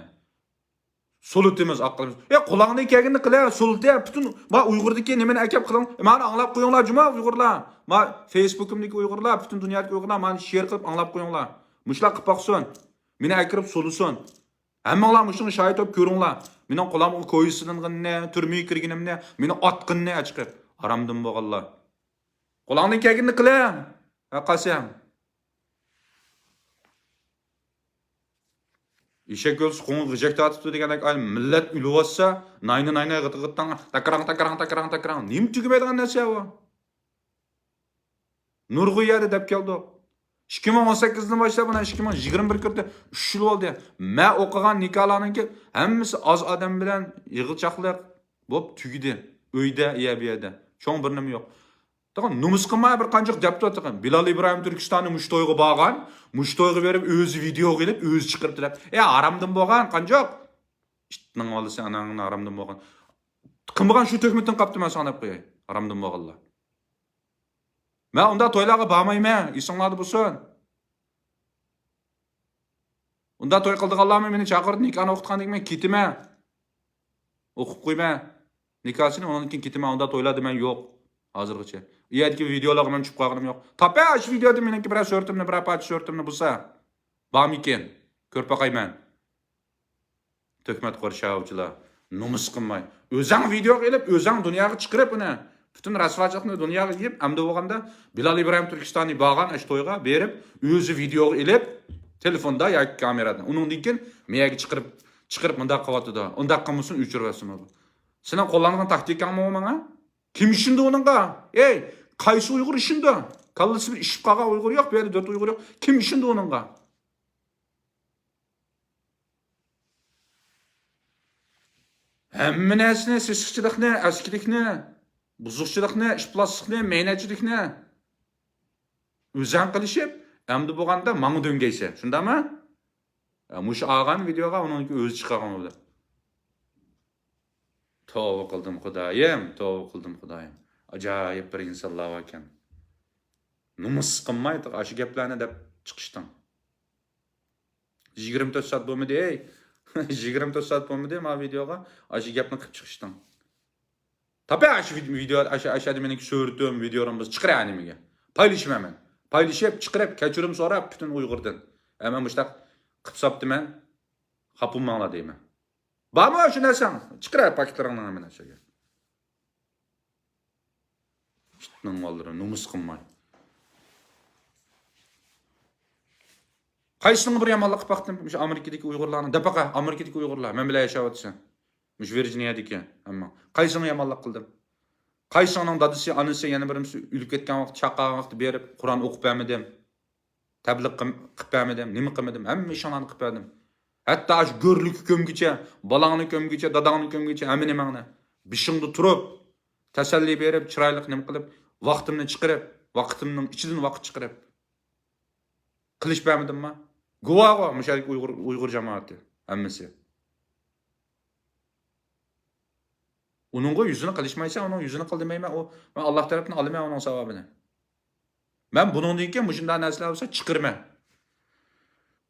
سولىتىمىز، ئاق قىلىمىز. ئە، قولۇڭدىن كەلگىنىنى قىلە، سولىتە، پۈتۈن، ما ئۇيغۇردىكى نېمىنى ئەكەپ قىلىڭ. مانا ئاڭلاپ قويۇڭلار، جۇما ئۇيغۇرلار. ما فېيسبۇكۇمدىكى ئۇيغۇرلار، پۈتۈن دۇنيادىكى ئۇيغۇرلار، مانا شېئىر قىلىپ ئاڭلاپ قويۇڭلار. مۇشۇلار قىلىپ باقسۇن. مېنى ئەكىرىپ سولىسۇن. ھەممىڭلار مۇشۇنىڭغا شاھىت بولۇپ كۆرۈڭلار. مېنىڭ قولۇمغا كويزا سېلىنغىنىنى، تۈرمىگە كىرگىنىمنى، مېنى ئاتقىنىنى ئەچىقىپ. ھارامدىن بولغانلار. قولۇڭدىن كەلگىنىنى قىلىڭ. ھە، قاسىم. ئېشەك ئۆلسە قوڭغا غىجەك تارتىپتۇ دېگەندەك، ئاي، مىللەت ئۆلۈۋاتسا، ناينى ناينى غىتى غىتاڭ، تاكىراڭ، تاكىراڭ، تاكىراڭ، تاكىراڭ. نېمە تۈگىمەيدىغان نەرسە بۇ؟ نۇرغۇن يەردە دەپ كەلدۇق. ئىككى مىڭ ئون سەككىزدىن باشلاپ مانا ئىككى مىڭ يىگىرمە بىر كىردى، ئۈچ يىل بولدى. مەن ئوقۇغان نىكاھلارنىڭكى ھەممىسى ئاز ئادەم بىلەن يىغىنچاقلىق بولۇپ تۈگىدى. ئۆيدە، يە بۇ يەردە. چوڭ بىر نېمە يوق. تېخى نومۇس قىلماي بىر قانچىلىق دەپتۇ تېخى. بىلال ئىبراھىم تۈركىستاننى مۇشۇ تويغا بارغان، مۇشۇ تويغا بېرىپ ئۆزى ۋىدېئوغا ئېلىپ، ئۆزى چىقىرىپتۇ دەپ. ئە، ھارامدىن بولغان قانچىلىق؟ ئىتنىڭ بالىسى، ئاناڭنى ھارامدىن بولغان. قىلمىغان شۇ تۆھمىتىنى قاپتىمەن ساڭا دەپ قوياي. ھارامدىن بولغانلار. مەن ئۇنداق تويلارغا بارمايمەن، ئېسىڭلاردا بولسۇن. ئۇنداق توي قىلىدىغانلارمۇ مېنى چاقىرىدۇ، نىكاھنى ئوقۇتقاندىن كېيىن مەن كېتىمەن. ئوقۇپ قويىمەن نىكاھسىنى، ئۇنىڭدىن كېيىن كېتىمەن، ئۇنداق تويلاردا مەن يوق ھازىرغىچە. ئۇ يەردىكى ۋىدېئولارغا مەن چۈشۈپ قالغىنىم يوق. تاپە شۇ ۋىدېئودىن مېنىڭكى بىرەر سۈرىتىمنى، بىرەر پارچە سۈرىتىمنى بولسا. بارمىكىن؟ كۆرۈپ باقايمەن. تۆھمەتخور شاۋچىلار، نومۇس قىلماي. ئۆزەڭ ۋىدېئوغا ئېلىپ، ئۆزەڭ دۇنياغا چىقىرىپ ئۇنى. پۈتۈن رەسۋاچىلىقنى دۇنياغا يېيىپ، ئەمدى بولغاندا بىلال ئىبراھىم تۈركىستانى بارغان ئاشۇ تويغا بېرىپ، ئۆزى ۋىدېئوغا ئېلىپ، تېلېفوندا ياكى كامېرادىن. ئۇنىڭدىن كېيىن مېيەگە چىقىرىپ، چىقىرىپ مۇنداق قىلىۋاتىدۇ. ئۇنداق قىلمىسۇن، ئۆچۈرۈۋەتسۇن بۇ. سېنىڭ قوللانغان تاكتىكاڭمۇ ماڭا؟ كىم ئىشىنىدۇ ئۇنىڭغا؟ ئەي، قايسى ئۇيغۇر ئىشىنىدۇ؟ كاللىسى بىر ئىششىپ قالغان ئۇيغۇر يوق، بۇ يەردە دۆت ئۇيغۇر يوق. كىم ئىشىنىدۇ ئۇنىڭغا؟ ھەممە نەرسىنى، سېسىقچىلىقنى، ئەسكىلىكنى، بۇزۇقچىلىقنى، ئىپلاسلىقنى، مەينەتچىلىكنى ئۆزەڭ قىلىشىپ، ئەمدى بولغاندا ماڭا دۆڭگەيسەن. شۇنداقمۇ؟ ھە، مۇشۇ ئالغان ۋىدېئوغا ئۇنىڭكى ئۆزى چىقارغان بولدى. توۋا قىلدىم خۇدايىم، توۋا قىلدىم خۇدايىم. ئاجايىپ بىر ئىنسانلار باركەن. نومۇس قىلماي ئاشۇ گەپلەرنى دەپ چىقىشتىڭ. يىگىرمە تۆت سائەت بولمىدى، ئەي. يىگىرمە تۆت سائەت بولمىدى ما ۋىدېئوغا ئاشۇ گەپنى قىلىپ چىقىشتىڭ. تاپە ئاشۇ ۋىد-، ۋىدېئو، ئاشۇ، ئاشۇ يەردە مېنىڭ سۈرىتىم، ۋىدېولىرىم بولسا چىقىرە ئەنىمىگە. پايلىشىمەن مەن. پايلىشىپ، چىقىرىپ، كەچۈرۈم سوراپ پۈتۈن ئۇيغۇردىن. ئە، مەن مۇشتاق قىپ ساپتىمەن. خاپا بولماڭلار دەيمەن. بارمۇ شۇ نەرسەڭ؟ چىقىرە پاكىتلىرىڭنى ھەممە نەرسىگە. ئىتنىڭ بالىلىرى نومۇس قىلماي. قايسىڭغا بىر يامانلىق قىلىپ باقتىم؟ مۇشۇ ئامېرىكىدىكى ئۇيغۇرلارنى دەپ باقە، ئامېرىكىدىكى ئۇيغۇرلار، مەن بىلەن ياشاۋاتىسەن. مۇشۇ ۋىرجىنىيەدىكى ھەممە. قايسىڭغا يامانلىق قىلدىم؟ قايسىڭنىڭ دادىسى، ئانىسى، يەنە بىرىمسى ئۆلۈپ كەتكەن ۋاقىت، چاقىرغان ۋاقىت بېرىپ قۇرئان ئوقۇپ بەرمىدىم؟ تەبلىغ قىم-، قىلىپ بەرمىدىم، نېمە قىلمىدىم؟ ھەممە ئىشىڭلارنى قىلىپ بەردىم. ھەتتا ئاشۇ گۆرلۈككە كۆمگۈچە، بالاڭنى كۆمگۈچە، داداڭنى كۆمگۈچە، ھەممە نېمەڭنى. بېشىڭدا تۇرۇپ، تەسەللى بېرىپ، چىرايلىق نېمە قىلىپ، ۋاقتىمنى چىقىرىپ، ۋاقتىمنىڭ ئىچىدىن ۋاقىت چىقىرىپ قىلىش بەرمىدىمما؟ گۇۋاھغۇ مۇشۇ يەردىكى ئۇيغۇر، ئۇيغۇر جامائىتى ھەممىسى. ئۇنىڭغا يۈزىنى قىلىشمايسەن، ئۇنىڭ يۈزىنى قىل دېمەيمەن، ئۇ، مەن ئاللا تەرەپتىن ئالىمەن ئۇنىڭ ساۋابىنى. مەن بۇنىڭدىن كېيىن مۇشۇنداق نەرسىلەر بولسا چىقىرىمەن.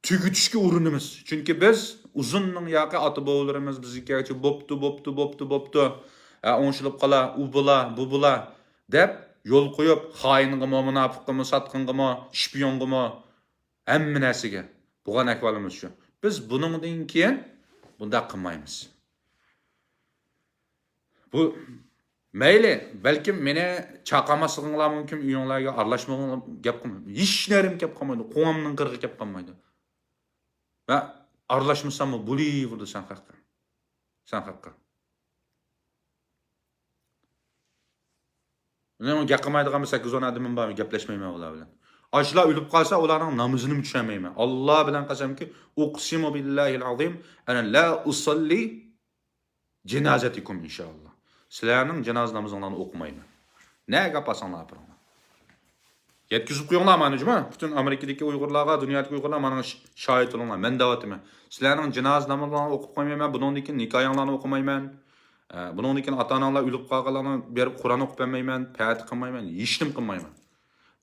تۈگىتىشكە ئۇرۇنىمىز. چۈنكى بىز ئۇزۇننىڭ ياقى ئاتا-بوۋىلىرىمىز بىزگە كەلگۈچە بوپتۇ، بوپتۇ، بوپتۇ، بوپتۇ. ھە، ئوڭشىلىپ قالا، ئۇ بولا، بۇ بولا، دەپ يول قويۇپ، خائىنغىمۇ، مۇناپىققىمۇ، ساتقىنغىمۇ، شپىيونغىمۇ، ھەممە نەرسىگە بولغان ئەھۋالىمىز شۇ. بىز بۇنىڭدىن كېيىن بۇنداق قىلمايمىز. بۇ، مەيلى، بەلكىم مېنى چاقىرماسلىقىڭلار مۇمكىن، ئۆيۈڭلارغا ئارىلاشمىغىنىڭلار گەپ قىلمايدۇ. ھېچ نەرىم گەپ قىلمايدۇ. قوڭۇمنىڭ قىرىغا گەپ قىلمايدۇ. مەن ئارىلاشمىساممۇ بولۇۋېرىدۇ سەن خەققە. سەن خەققە. مېنىڭ گەپ قىلمايدىغان بىر سەككىز ئون ئادىمىم بار، گەپلەشمەيمەن ئۇلار بىلەن. ئاشۇلار ئۆلۈپ قالسا، ئۇلارنىڭ نامىزىنىمۇ چۈشەنمەيمەن. ئاللا بىلەن قەسەمكى، ئۇقسىمۇ بىللاھىل ئازىم، ئەنە لا ئۇساللى جىنازەتىكۇم ئىنشائاللا. سىلەرنىڭ جىنازا نامىزىڭلارنى ئوقۇمايمەن. نەگە ئاپارساڭلار ئاپىرىڭلار. يەتكۈزۈپ قويۇڭلار مانا جۇما. پۈتۈن ئامېرىكىدىكى ئۇيغۇرلارغا، دۇنيادىكى ئۇيغۇرلار مانا ش-، شاھىت بولۇڭلار. مەن دەۋاتىمەن. سىلەرنىڭ جىنازا نامىزىڭلارنى ئوقۇپ قويمايمەن. بۇنىڭدىن كېيىن نىكاھىڭلارنى ئوقۇمايمەن. ئە، بۇنىڭدىن كېيىن ئاتا-ئاناڭلار ئۆلۈپ قالغانلارنى بېرىپ قۇرئان ئوقۇپ بەرمەيمەن، پەتە قىلمايمەن، ھېچنېمە قىلمايمەن.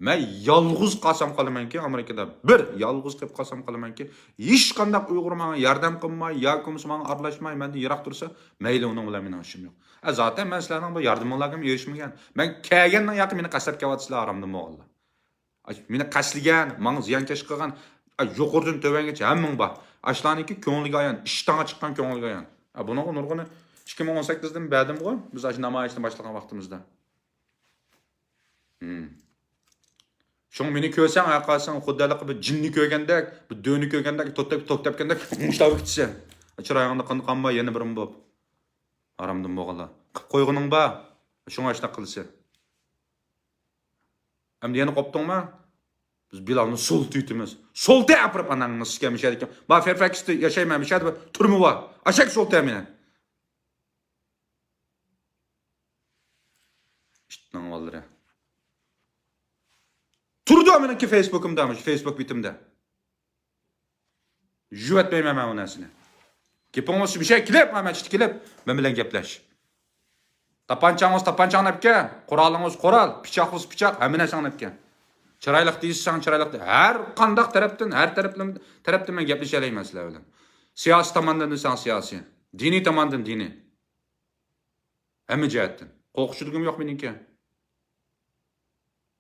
مەن يالغۇز قالسام قالىمەنكى ئامېرىكىدا، بىر يالغۇز قېلىپ قالسام قالىمەنكى، ھېچقانداق ئۇيغۇر ماڭا ياردەم قىلماي ياكى بولمىسا ماڭا ئارىلاشماي، مەندىن يىراق تۇرسا، مەيلى، ئۇنىڭ بىلەن مېنىڭ ئىشىم يوق. ئە، زاتەن مەن سىلەرنىڭ بۇ ياردىمىڭلارغىمۇ ئېرىشمىگەن. مەن كەلگەندىن ياقى مېنى قەستلەپ كېلىۋاتىسىلەر، ھارامدىن بولغانلار. ئاش-، مېنى قەستلىگەن، ماڭا زىيانكەشلىك قىلغان، ئا، يۇقىرىدىن تۆۋەنگىچە ھەممىڭ بار. ئاشۇلارنىڭكى كۆڭلىگە ئايان، ئىشتانغا چىققان كۆڭلىگە ئايان. ئا، بۇنىڭغا نۇرغۇنى ئىككى مىڭ ئون سەككىزدىن بەردىمغۇ، بىز ئاشۇ نامايىشنى باشلىغان ۋاقتىمىزدا. ھىم. شۇڭا مېنى كۆرسەڭ، ھەرقايسىڭ خۇددى ھېلىقى بىر جىننى كۆرگەندەك، بىر دۆنى كۆرگەندەك، توك تەپ-، توك تەپكەندەك مۇشتاپ كېتىسەن. چىرايىڭدا قان، قان بار، يەنە بىرىمۇ بوپ. ھارامدىن بولغانلار. قىپ قويغىنىڭ بار. شۇڭا ئاشۇنداق قىلىسەن. ئەمدى يەنە قوپتۇڭما؟ بىز بىلالنى سولتىۋېتىمىز. سولتە ئاپىرىپ ئاناڭنى سىكەم مىشەدىكەن. بار فېرفەكستە ياشايمەن، مىشەدە بىر تۈرمە بار. ئاشەك سولتە مېنى. ئىتنىڭ بالىلىرى. تۇرىدۇ مېنىڭكى فېيسبۇكۇمدا، مۇشۇ فېيسبۇك بېتىمدە. يۇۋەتمەيمەن مەن ئۇ نەرسىنى. گېپىڭ بولسا مىشە كېلىپ، مانا مەسچىتكە كېلىپ، مەن بىلەن گەپلەش. تاپانچاڭ بولسا تاپانچاڭنى ئەپ كەل، قورالىڭ بولسا قورال، پىچاق بولسا پىچاق، ھەممە نەرسەڭنى ئەپ كەل. چىرايلىق دېسەڭ چىرايلىق دە-، ھەر قانداق تەرەپتىن، ھەر تەرەپلىم-، تەرەپتىن مەن گەپلىشەلەيمەن سىلەر بىلەن. سىياسىي تاماندىن دېسەڭ سىياسىي، دىنىي تاماندىن دىنىي. ھەممە جەھەتتىن. قورقۇشىدىغىنىم يوق مېنىڭكى.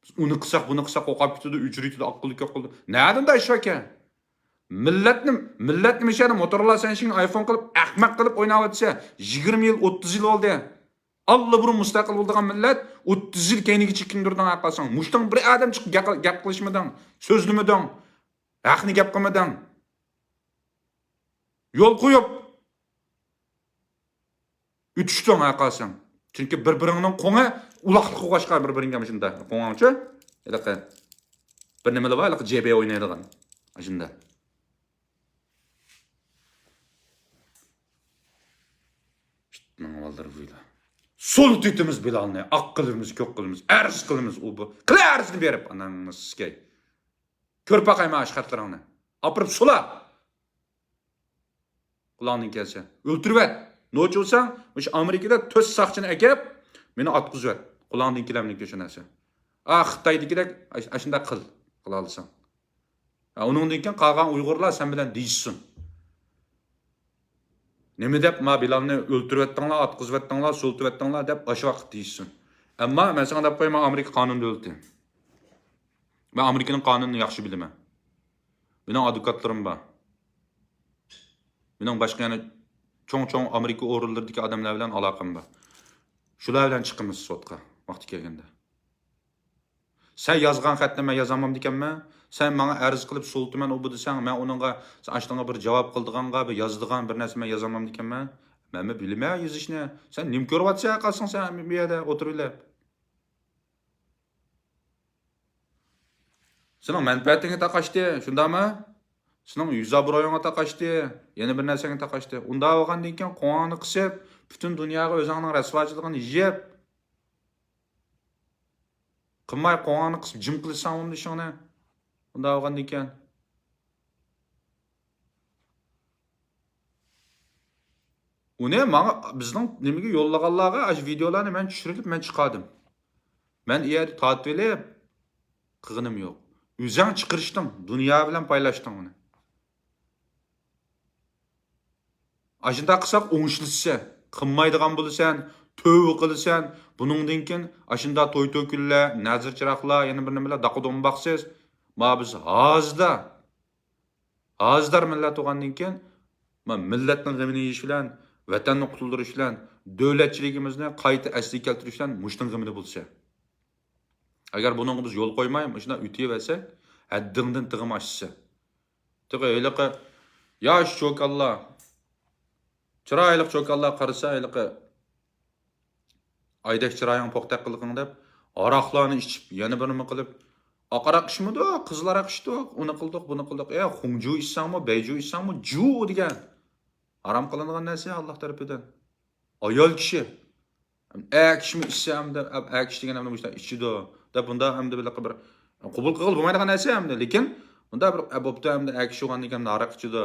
بىز ئۇنى قىلساق، بۇنى قىلساق، قورقۇپ كېتىدۇ، ئۆچۈرۈۋېتىدۇ، ئاققۇلدى كۆپ قىلىدۇ. نەدىن داش ئىش باركەن؟ مىللەتنى، مىللەتنى مىشەدە موتورلا سەنشىڭ ئايفون قىلىپ، ئەخمەق قىلىپ ئويناۋاتىسەن. يىگىرمە يىل، ئوتتۇز يىل بولدى. ئاللىبۇرۇن مۇستەقىل بولىدىغان مىللەت. ئوتتۇز يىل كەينىگە چېكىندۈردۈڭ، ھەققاساڭ. مۇشتاڭ بىر ئادەم چىقىپ گەپ، گەپ قىلىشمىدىڭ، سۆزلىمىدىڭ، ھەقنى گەپ قىلمىدىڭ. يول قويۇپ ئۆتۈشتۈڭ، ھەققاسەن. چۈنكى بىر-بىرىڭنىڭ قوڭى ئۇلاقلىق قوغاشقان بىر-بىرىڭگە مۇشۇنداق. قوڭاڭچۇ؟ ھېلىقى بىر نېمىلا بار، ھېلىقى جې بې ئوينايدىغان. ئاشۇنداق. سولىتىۋېتىمىز بىلالنى، ئاق قىلىمىز، كۆك قىلىمىز، ئەرز قىلىمىز، ئۇ بۇ. قىلە ئەرزنى بېرىپ، ئاناڭنى سىكەي. كۆر باقايمەن ئاشۇ خەتلىرىڭنى. ئاپىرىپ سولا. قۇلاڭدىن كەلسە ئۆلتۈرۈۋەت. نوچى بولساڭ، مۇشۇ ئامېرىكىدا تۆت ساقچىنى ئەكەپ، مېنى ئاتقۇزۇۋەت. قۇلاڭدىن كېلەمدىكى شۇ نەرسە. ئا، خىتايدىكىدەك ئاش-، ئاشۇنداق قىل، قىلالىساڭ. ھە، ئۇنىڭدىن كېيىن قالغان ئۇيغۇرلار سەن بىلەن دېيىشسۇن. نېمە دەپ ما بىلالنى ئۆلتۈرۈۋەتتىڭلار، ئاتقۇزۇۋەتتىڭلار، سولىتىۋەتتىڭلار دەپ ئاشۇ ۋاقىت دېيىشسۇن. ئەمما مەن ساڭا دەپ قويايمەن، ئامېرىكا قانۇن دۆلىتى. مەن ئامېرىكىنىڭ قانۇنىنى ياخشى بىلىمەن. مېنىڭ ئادۋوكاتلىرىم بار. مېنىڭ باشقا يەنە چوڭ-چوڭ ئامېرىكا ئورۇنلىرىدىكى ئادەملەر بىلەن ئالاقەم بار. شۇلار بىلەن چىقىمىز سوتقا، ۋاقتى كەلگەندە. سەن يازغان خەتنى مەن يازالمامدىكەنمەن؟ سەن ماڭا ئەرز قىلىپ سولىتىمەن ئۇ بۇ دېسەڭ، مەن ئۇنىڭغا، سەن ئاشۇنىڭغا بىر جاۋاب قىلىدىغانغا، بىر يازىدىغان بىر نەرسە مەن يازالمامدىكەنمەن؟ مەنمۇ بىلىمەن يېزىشنى. سەن نېمە كۆرۈۋاتىسەن، قالساڭ سەن بۇ يەردە ئولتۇرۇۋېلىپ؟ سېنىڭ مەنپەئەتىڭگە تاقاشتى، شۇنداقمۇ؟ سېنىڭ يۈز ئابرۇيۇڭغا تاقاشتى، يەنە بىر نەرسەڭگە تاقاشتى. ئۇنداق بولغاندىن كېيىن قوڭۇڭنى قىسىپ، پۈتۈن دۇنياغا ئۆزۈڭنىڭ رەسۋاچىلىقىنى يېيىپ، قىلماي قوڭۇڭنى قىسىپ جىم قىلىسەن ئۇندا ئىشىڭنى. ئۇنداق بولغاندىن كېيىن ئۇنى ماڭا، بىزنىڭ نېمىگە يوللىغانلارغا ئاشۇ ۋىدېئولارنى مەن چۈشۈرۈپ، مەن چىقاردىم. مەن ئۇ يەردە تارتىۋېلىپ قىلغىنىم يوق. ئۆزۈڭ چىقىرىشتىڭ، دۇنيا بىلەن پايلاشتىڭ ئۇنى. ئاشۇنداق قىلساق ئوڭشىلىسەن، قىلمايدىغان بولىسەن، تۆۋە قىلىسەن. بۇنىڭدىن كېيىن ئاشۇنداق توي-توكۇنلار، نەزىر-چىراغلار، يەنە بىر نېمىلەر، داقا-دومباقسىز. ما بىز ھازىدا ھازىدار مىللەت بولغاندىن كېيىن، ما، مىللەتنىڭ غېمىنى يېيىش بىلەن، ۋەتەننى قۇتۇلدۇرۇش بىلەن، دۆلەتچىلىكىمىزنى قايتا ئەسلىگە كەلتۈرۈش بىلەن مۇشتنىڭ غېمىدە بولسا. ئەگەر بۇنىڭغا بىز يول قويماي، مۇشۇنداق ئۆتۈۋەرسەك، ھەددىڭدىن تېخىمۇ ئاشىسەن. تېخى ھېلىقى ياش چوكانلار، چىرايلىق چوكانلار قارىسا، ھېلىقى ئايدەك چىرايىڭ پوختەك قىلغىن دەپ، ھاراقلارنى ئىچىپ، يەنە بىر نېمە قىلىپ، ئاق ھاراق ئىچمىدۇق، قىزىل ھاراق ئىچتۇق، ئۇنى قىلدۇق، بۇنى قىلدۇق. ئە، خۇڭجۇ ئىچسەڭمۇ، بەيجۇ ئىچسەڭمۇ، جۇ دېگەن. ھارام قىلىنغان نەرسە ئاللاھ تەرىپىدىن. ئايال كىشى، ئەر كىشىمۇ ئىچسە ئەمدى، ئەر كىشى دېگەن ئەمدى مۇشۇنداق ئىچىدۇ دەپ، بۇنداق ئەمدى بىر، قوبۇل قىلغىلى بولمايدىغان نەرسە ئەمدى. لېكىن بۇنداق بىر، ئە، بوپتۇ ئەمدى، ئەر كىشى بولغاندىن كېيىن ھاراق ئىچىدۇ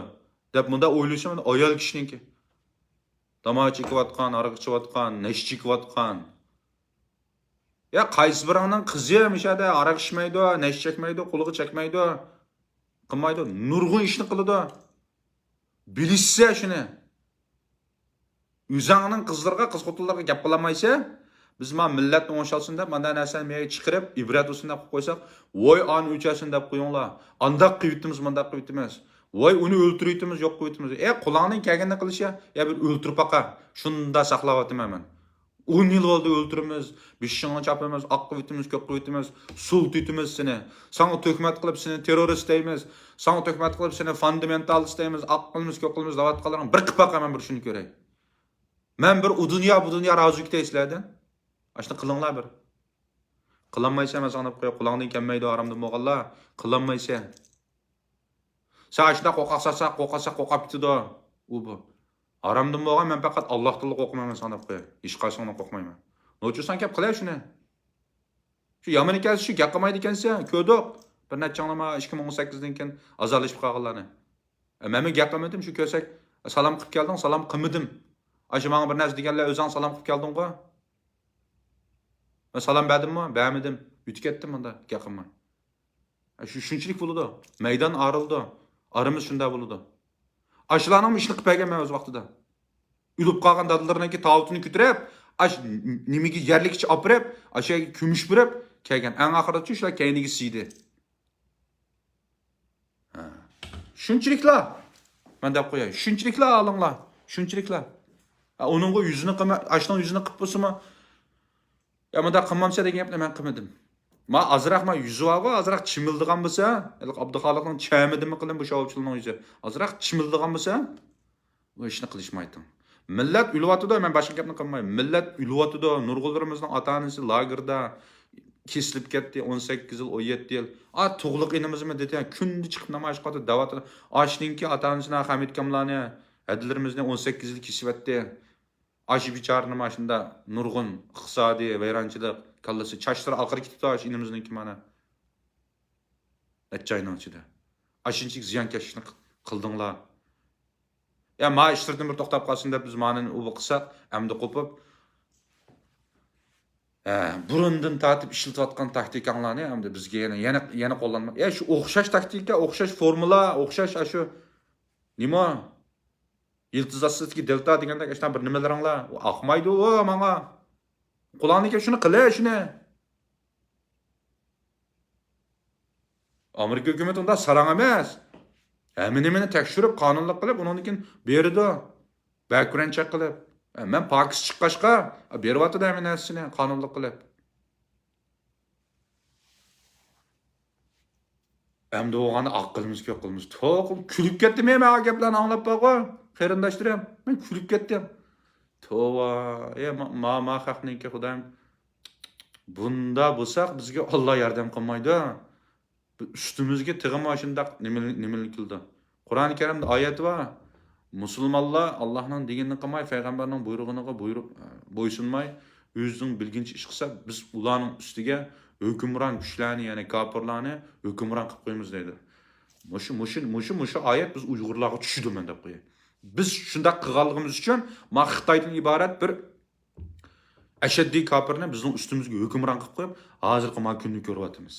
دەپ، بۇنداق ئويلىسا ئەمدى ئايال كىشىنىڭكى. تاماكا چېكىۋاتقان، ھاراق ئىچىۋاتقان، نەشە چېكىۋاتقان. يا قايسى بىرىڭنىڭ قىزى مۇشۇ يەردە ھاراق ئىچمەيدۇ، نەشە چەكمەيدۇ، قولىغا چەكمەيدۇ، قىلمايدۇ، نۇرغۇن ئىشنى قىلىدۇ. بىلىشسە شۇنى. ئۆزۈڭنىڭ قىزلىرىغا، قىز خوتۇنلارغا گەپ قىلالمايسەن، بىز ما مىللەتنى ئوڭشالسۇن دەپ، مانداق نەرسىنى مېيەگە چىقىرىپ، ئىبرەت بولسۇن دەپ قويۇپ قويساق، ۋاي ئانى ئۆچەرسىن دەپ قويۇڭلار. ئانداق قىلىۋېتىمىز، مانداق قىلىۋېتىمىز. ۋاي ئۇنى ئۆلتۈرۈۋېتىمىز، يوق قىلىۋېتىمىز. ئە، قولۇڭدىن كەلگىنىنى قىلىش يا، يا بىر ئۆلتۈرۈپ باقا. شۇنداق ساقلاۋاتىمەن مەن. ئون يىل بولدى ئۆلتۈرىمىز، بېشىڭنى چاپىمىز، ئاق قىلىۋېتىمىز، كۆك قىلىۋېتىمىز، سولىتىۋېتىمىز سېنى. ساڭا تۆھمەت قىلىپ سېنى تېررورىست دەيمىز، ساڭا تۆھمەت قىلىپ سېنى فاندامېنتالىست دەيمىز، ئاق قىلىمىز، كۆك قىلىمىز دەۋاتقانلىرىڭ بىر قىلىپ باقا، مەن بىر شۇنى كۆرەي. مەن بىر ئۇ دۇنيا، بۇ دۇنيا رازى كېتەي سىلەردىن. ئاشۇنى قىلىڭلار بىر. قىلالمايسەن، مەن ساڭا دەپ قوياي، قولۇڭدىن كەلمەيدۇ، ھارامدىن بولغانلار. قىلالمايسەن. سەن ئاشۇنداق قورقاقسان، قورقاقسان، قورقاپ كېتىدۇ ئۇ بۇ. ھارامدىن بولغان، مەن پەقەت ئاللاھتىنلا قورقىمەن، مەن ساڭا دەپ قوياي. ھېچقايسىڭدىن قورقمايمەن. نوچىساڭ كەپ قىلە شۇنى. شۇ يامان ئىكەنسە، شۇ گەپ قىلمايدىكەنسەن، كۆردۇق. بىر نەچچەڭلار ما ئىككى مىڭ ئون سەككىزدىن كېيىن ئازادلىشىپ قالغانلارنى. ئە، مەنمۇ گەپ قىلمىدىم، شۇ كۆرسەك، سالام قىلىپ كەلدىڭ، سالام قىلمىدىم. ئاشۇ ماڭا بىر نەرسە دېگەنلەر، ئۆزۈڭ سالام قىلىپ كەلدىڭغۇ. مەن سالام بەردىممۇ؟ بەرمىدىم. ئۆتۈپ كەتتىم مۇنداق گەپ قىلماي. شۇ، شۇنچىلىك بولىدۇ. مەيدان ئايرىلىدۇ. ئارىمىز شۇنداق بولىدۇ. ئاشۇلارنىڭمۇ ئىشىنى قىلىپ بەرگەن مەن ئۆز ۋاقتىدا. ئۆلۈپ قالغان دادىلىرىنىڭكى تاۋۇتىنى كۆتۈرۈپ، ئاش، نېمىگە، يەرلىككىچە ئاپىرىپ، ئاشۇ يەرگە كۆمۈش بېرىپ كەلگەن. ئەڭ ئاخىرىدا شۇلار كەينىگە سىيدى. ھە. شۇنچىلىكلا. مەن دەپ قوياي. شۇنچىلىكلا ئالىڭلار. شۇنچىلىكلا. ھە، ئۇنىڭغا يۈزىنى قىلما-، ئاشۇنىڭ يۈزىنى قىلىپ بولسىمۇ، ئە، مۇنداق قىلمامسەن دېگەن گەپنى مەن قىلمىدىم. ما ئازراق، ما يۈزى بارغۇ، ئازراق چىمىلدىغان بولسا، ھېلىقى ئابدۇخالىقنىڭ چەمىدىمۇ قىلىن بۇ شوۋچىلارنىڭ يۈزى. ئازراق چىمىلدىغان بولسا، بۇ ئىشنى قىلىشمايتتىڭ. مىللەت ئۆلۈۋاتىدۇ، مەن باشقا گەپنى قىلماي. مىللەت ئۆلۈۋاتىدۇ، نۇرغۇنلىرىمىزنىڭ ئاتا-ئانىسى لاگېردا كېسىلىپ كەتتى، ئون سەككىز يىل، ئون يەتتە يىل. ئا، تۇغلۇق ئىنىمىزمۇ دېتى، كۈندە چىقىپ نامايىش قىلىۋاتىدۇ، دەۋاتىدۇ. ئاشۇنىڭكى ئاتا-ئانىسىنى، خەمىت كاملارنى، ھەدىلىرىمىزنى ئون سەككىز يىل كېسىۋەتتى. ئاشۇ بىچارىنى ماشۇنداق نۇرغۇن ئىقتىسادىي ۋەيرانچىلىق، كاللىسى، چاچلىرى ئاقىرىپ كېتىپتۇ ئاشۇ ئىنىمىزنىڭكى مانا. نەچچە ئاينىڭ ئىچىدە. ئاشۇنچىلىك زىيانكەشلىكنى قىلدىڭلار. يا، ما ئىشلىرىدىن بىر توختاپ قالسۇن دەپ بىز مانىنى ئۇ بۇ قىلساق، ئەمدى قوپۇپ، ھە، بۇرۇندىن تارتىپ ئىشلىتىۋاتقان تاكتىكاڭلارنى ئەمدى بىزگە يەنە، يەنە، يەنە قوللانما. يا، شۇ ئوخشاش تاكتىكا، ئوخشاش فورمۇلا، ئوخشاش ئاشۇ نېمە؟ يىلتىز ئاستىدىكى دېلتا دېگەندەك ئاشۇنداق بىر نېمىلىرىڭلار. ئۇ ئاقمايدۇ ئۇ ماڭا. قولۇڭدىن كەلگەن شۇنى قىلە شۇنى. ئامېرىكا ھۆكۈمىتى ئۇنداق ساراڭ ئەمەس. ھەممە نېمىنى تەكشۈرۈپ، قانۇنلۇق قىلىپ، ئۇنىڭدىن كېيىن بېرىدۇ. باكگراند چېك قىلىپ. مەن پاكىز چىققاچقا، بېرىۋاتىدۇ ھەممە نەرسىنى قانۇنلۇق قىلىپ. ئەمدى بولغاندا ئاق قىلىمىز، كۆك قىلىمىز. توۋا، كۈلۈپ كەتتىم، مەن ئا گەپلەرنى ئاڭلاپ بارغۇ، قېرىنداشلىرىم. مەن كۈلۈپ كەتتىم. توۋا، ئە، ما، ما، ما خەقنىڭكى خۇدايىم. بۇندا بولساق بىزگە ئاللا ياردەم قىلمايدۇ. ئۈستىمىزگە تېخىمۇ شۇنداق نېمە، نېمىلەر كېلىدۇ. قۇرئان كەرىمدە ئايەت بار. مۇسۇلمانلار ئاللاھنىڭ دېگىنىنى قىلماي، پەيغەمبەرنىڭ بۇيرۇغىنىغا بۇيرۇ-، بويسۇنماي، ئۆزىنىڭ بىلگىنىچە ئىش قىلسا، بىز ئۇلارنىڭ ئۈستىگە ھۆكۈمران كۈچلەرنى، يەنى كاپىرلارنى ھۆكۈمران قىلىپ قويىمىز دەيدۇ. مۇشۇ، مۇشۇ، مۇشۇ، مۇشۇ ئايەت بىز ئۇيغۇرلارغا چۈشىدۇ، مەن دەپ قوياي. بىز شۇنداق قىلغانلىقىمىز ئۈچۈن، ما خىتايدىن ئىبارەت بىر ئەشەددىي كاپىرنى بىزنىڭ ئۈستىمىزگە ھۆكۈمران قىلىپ قويۇپ، ھازىرقى ما كۈننى كۆرۈۋاتىمىز.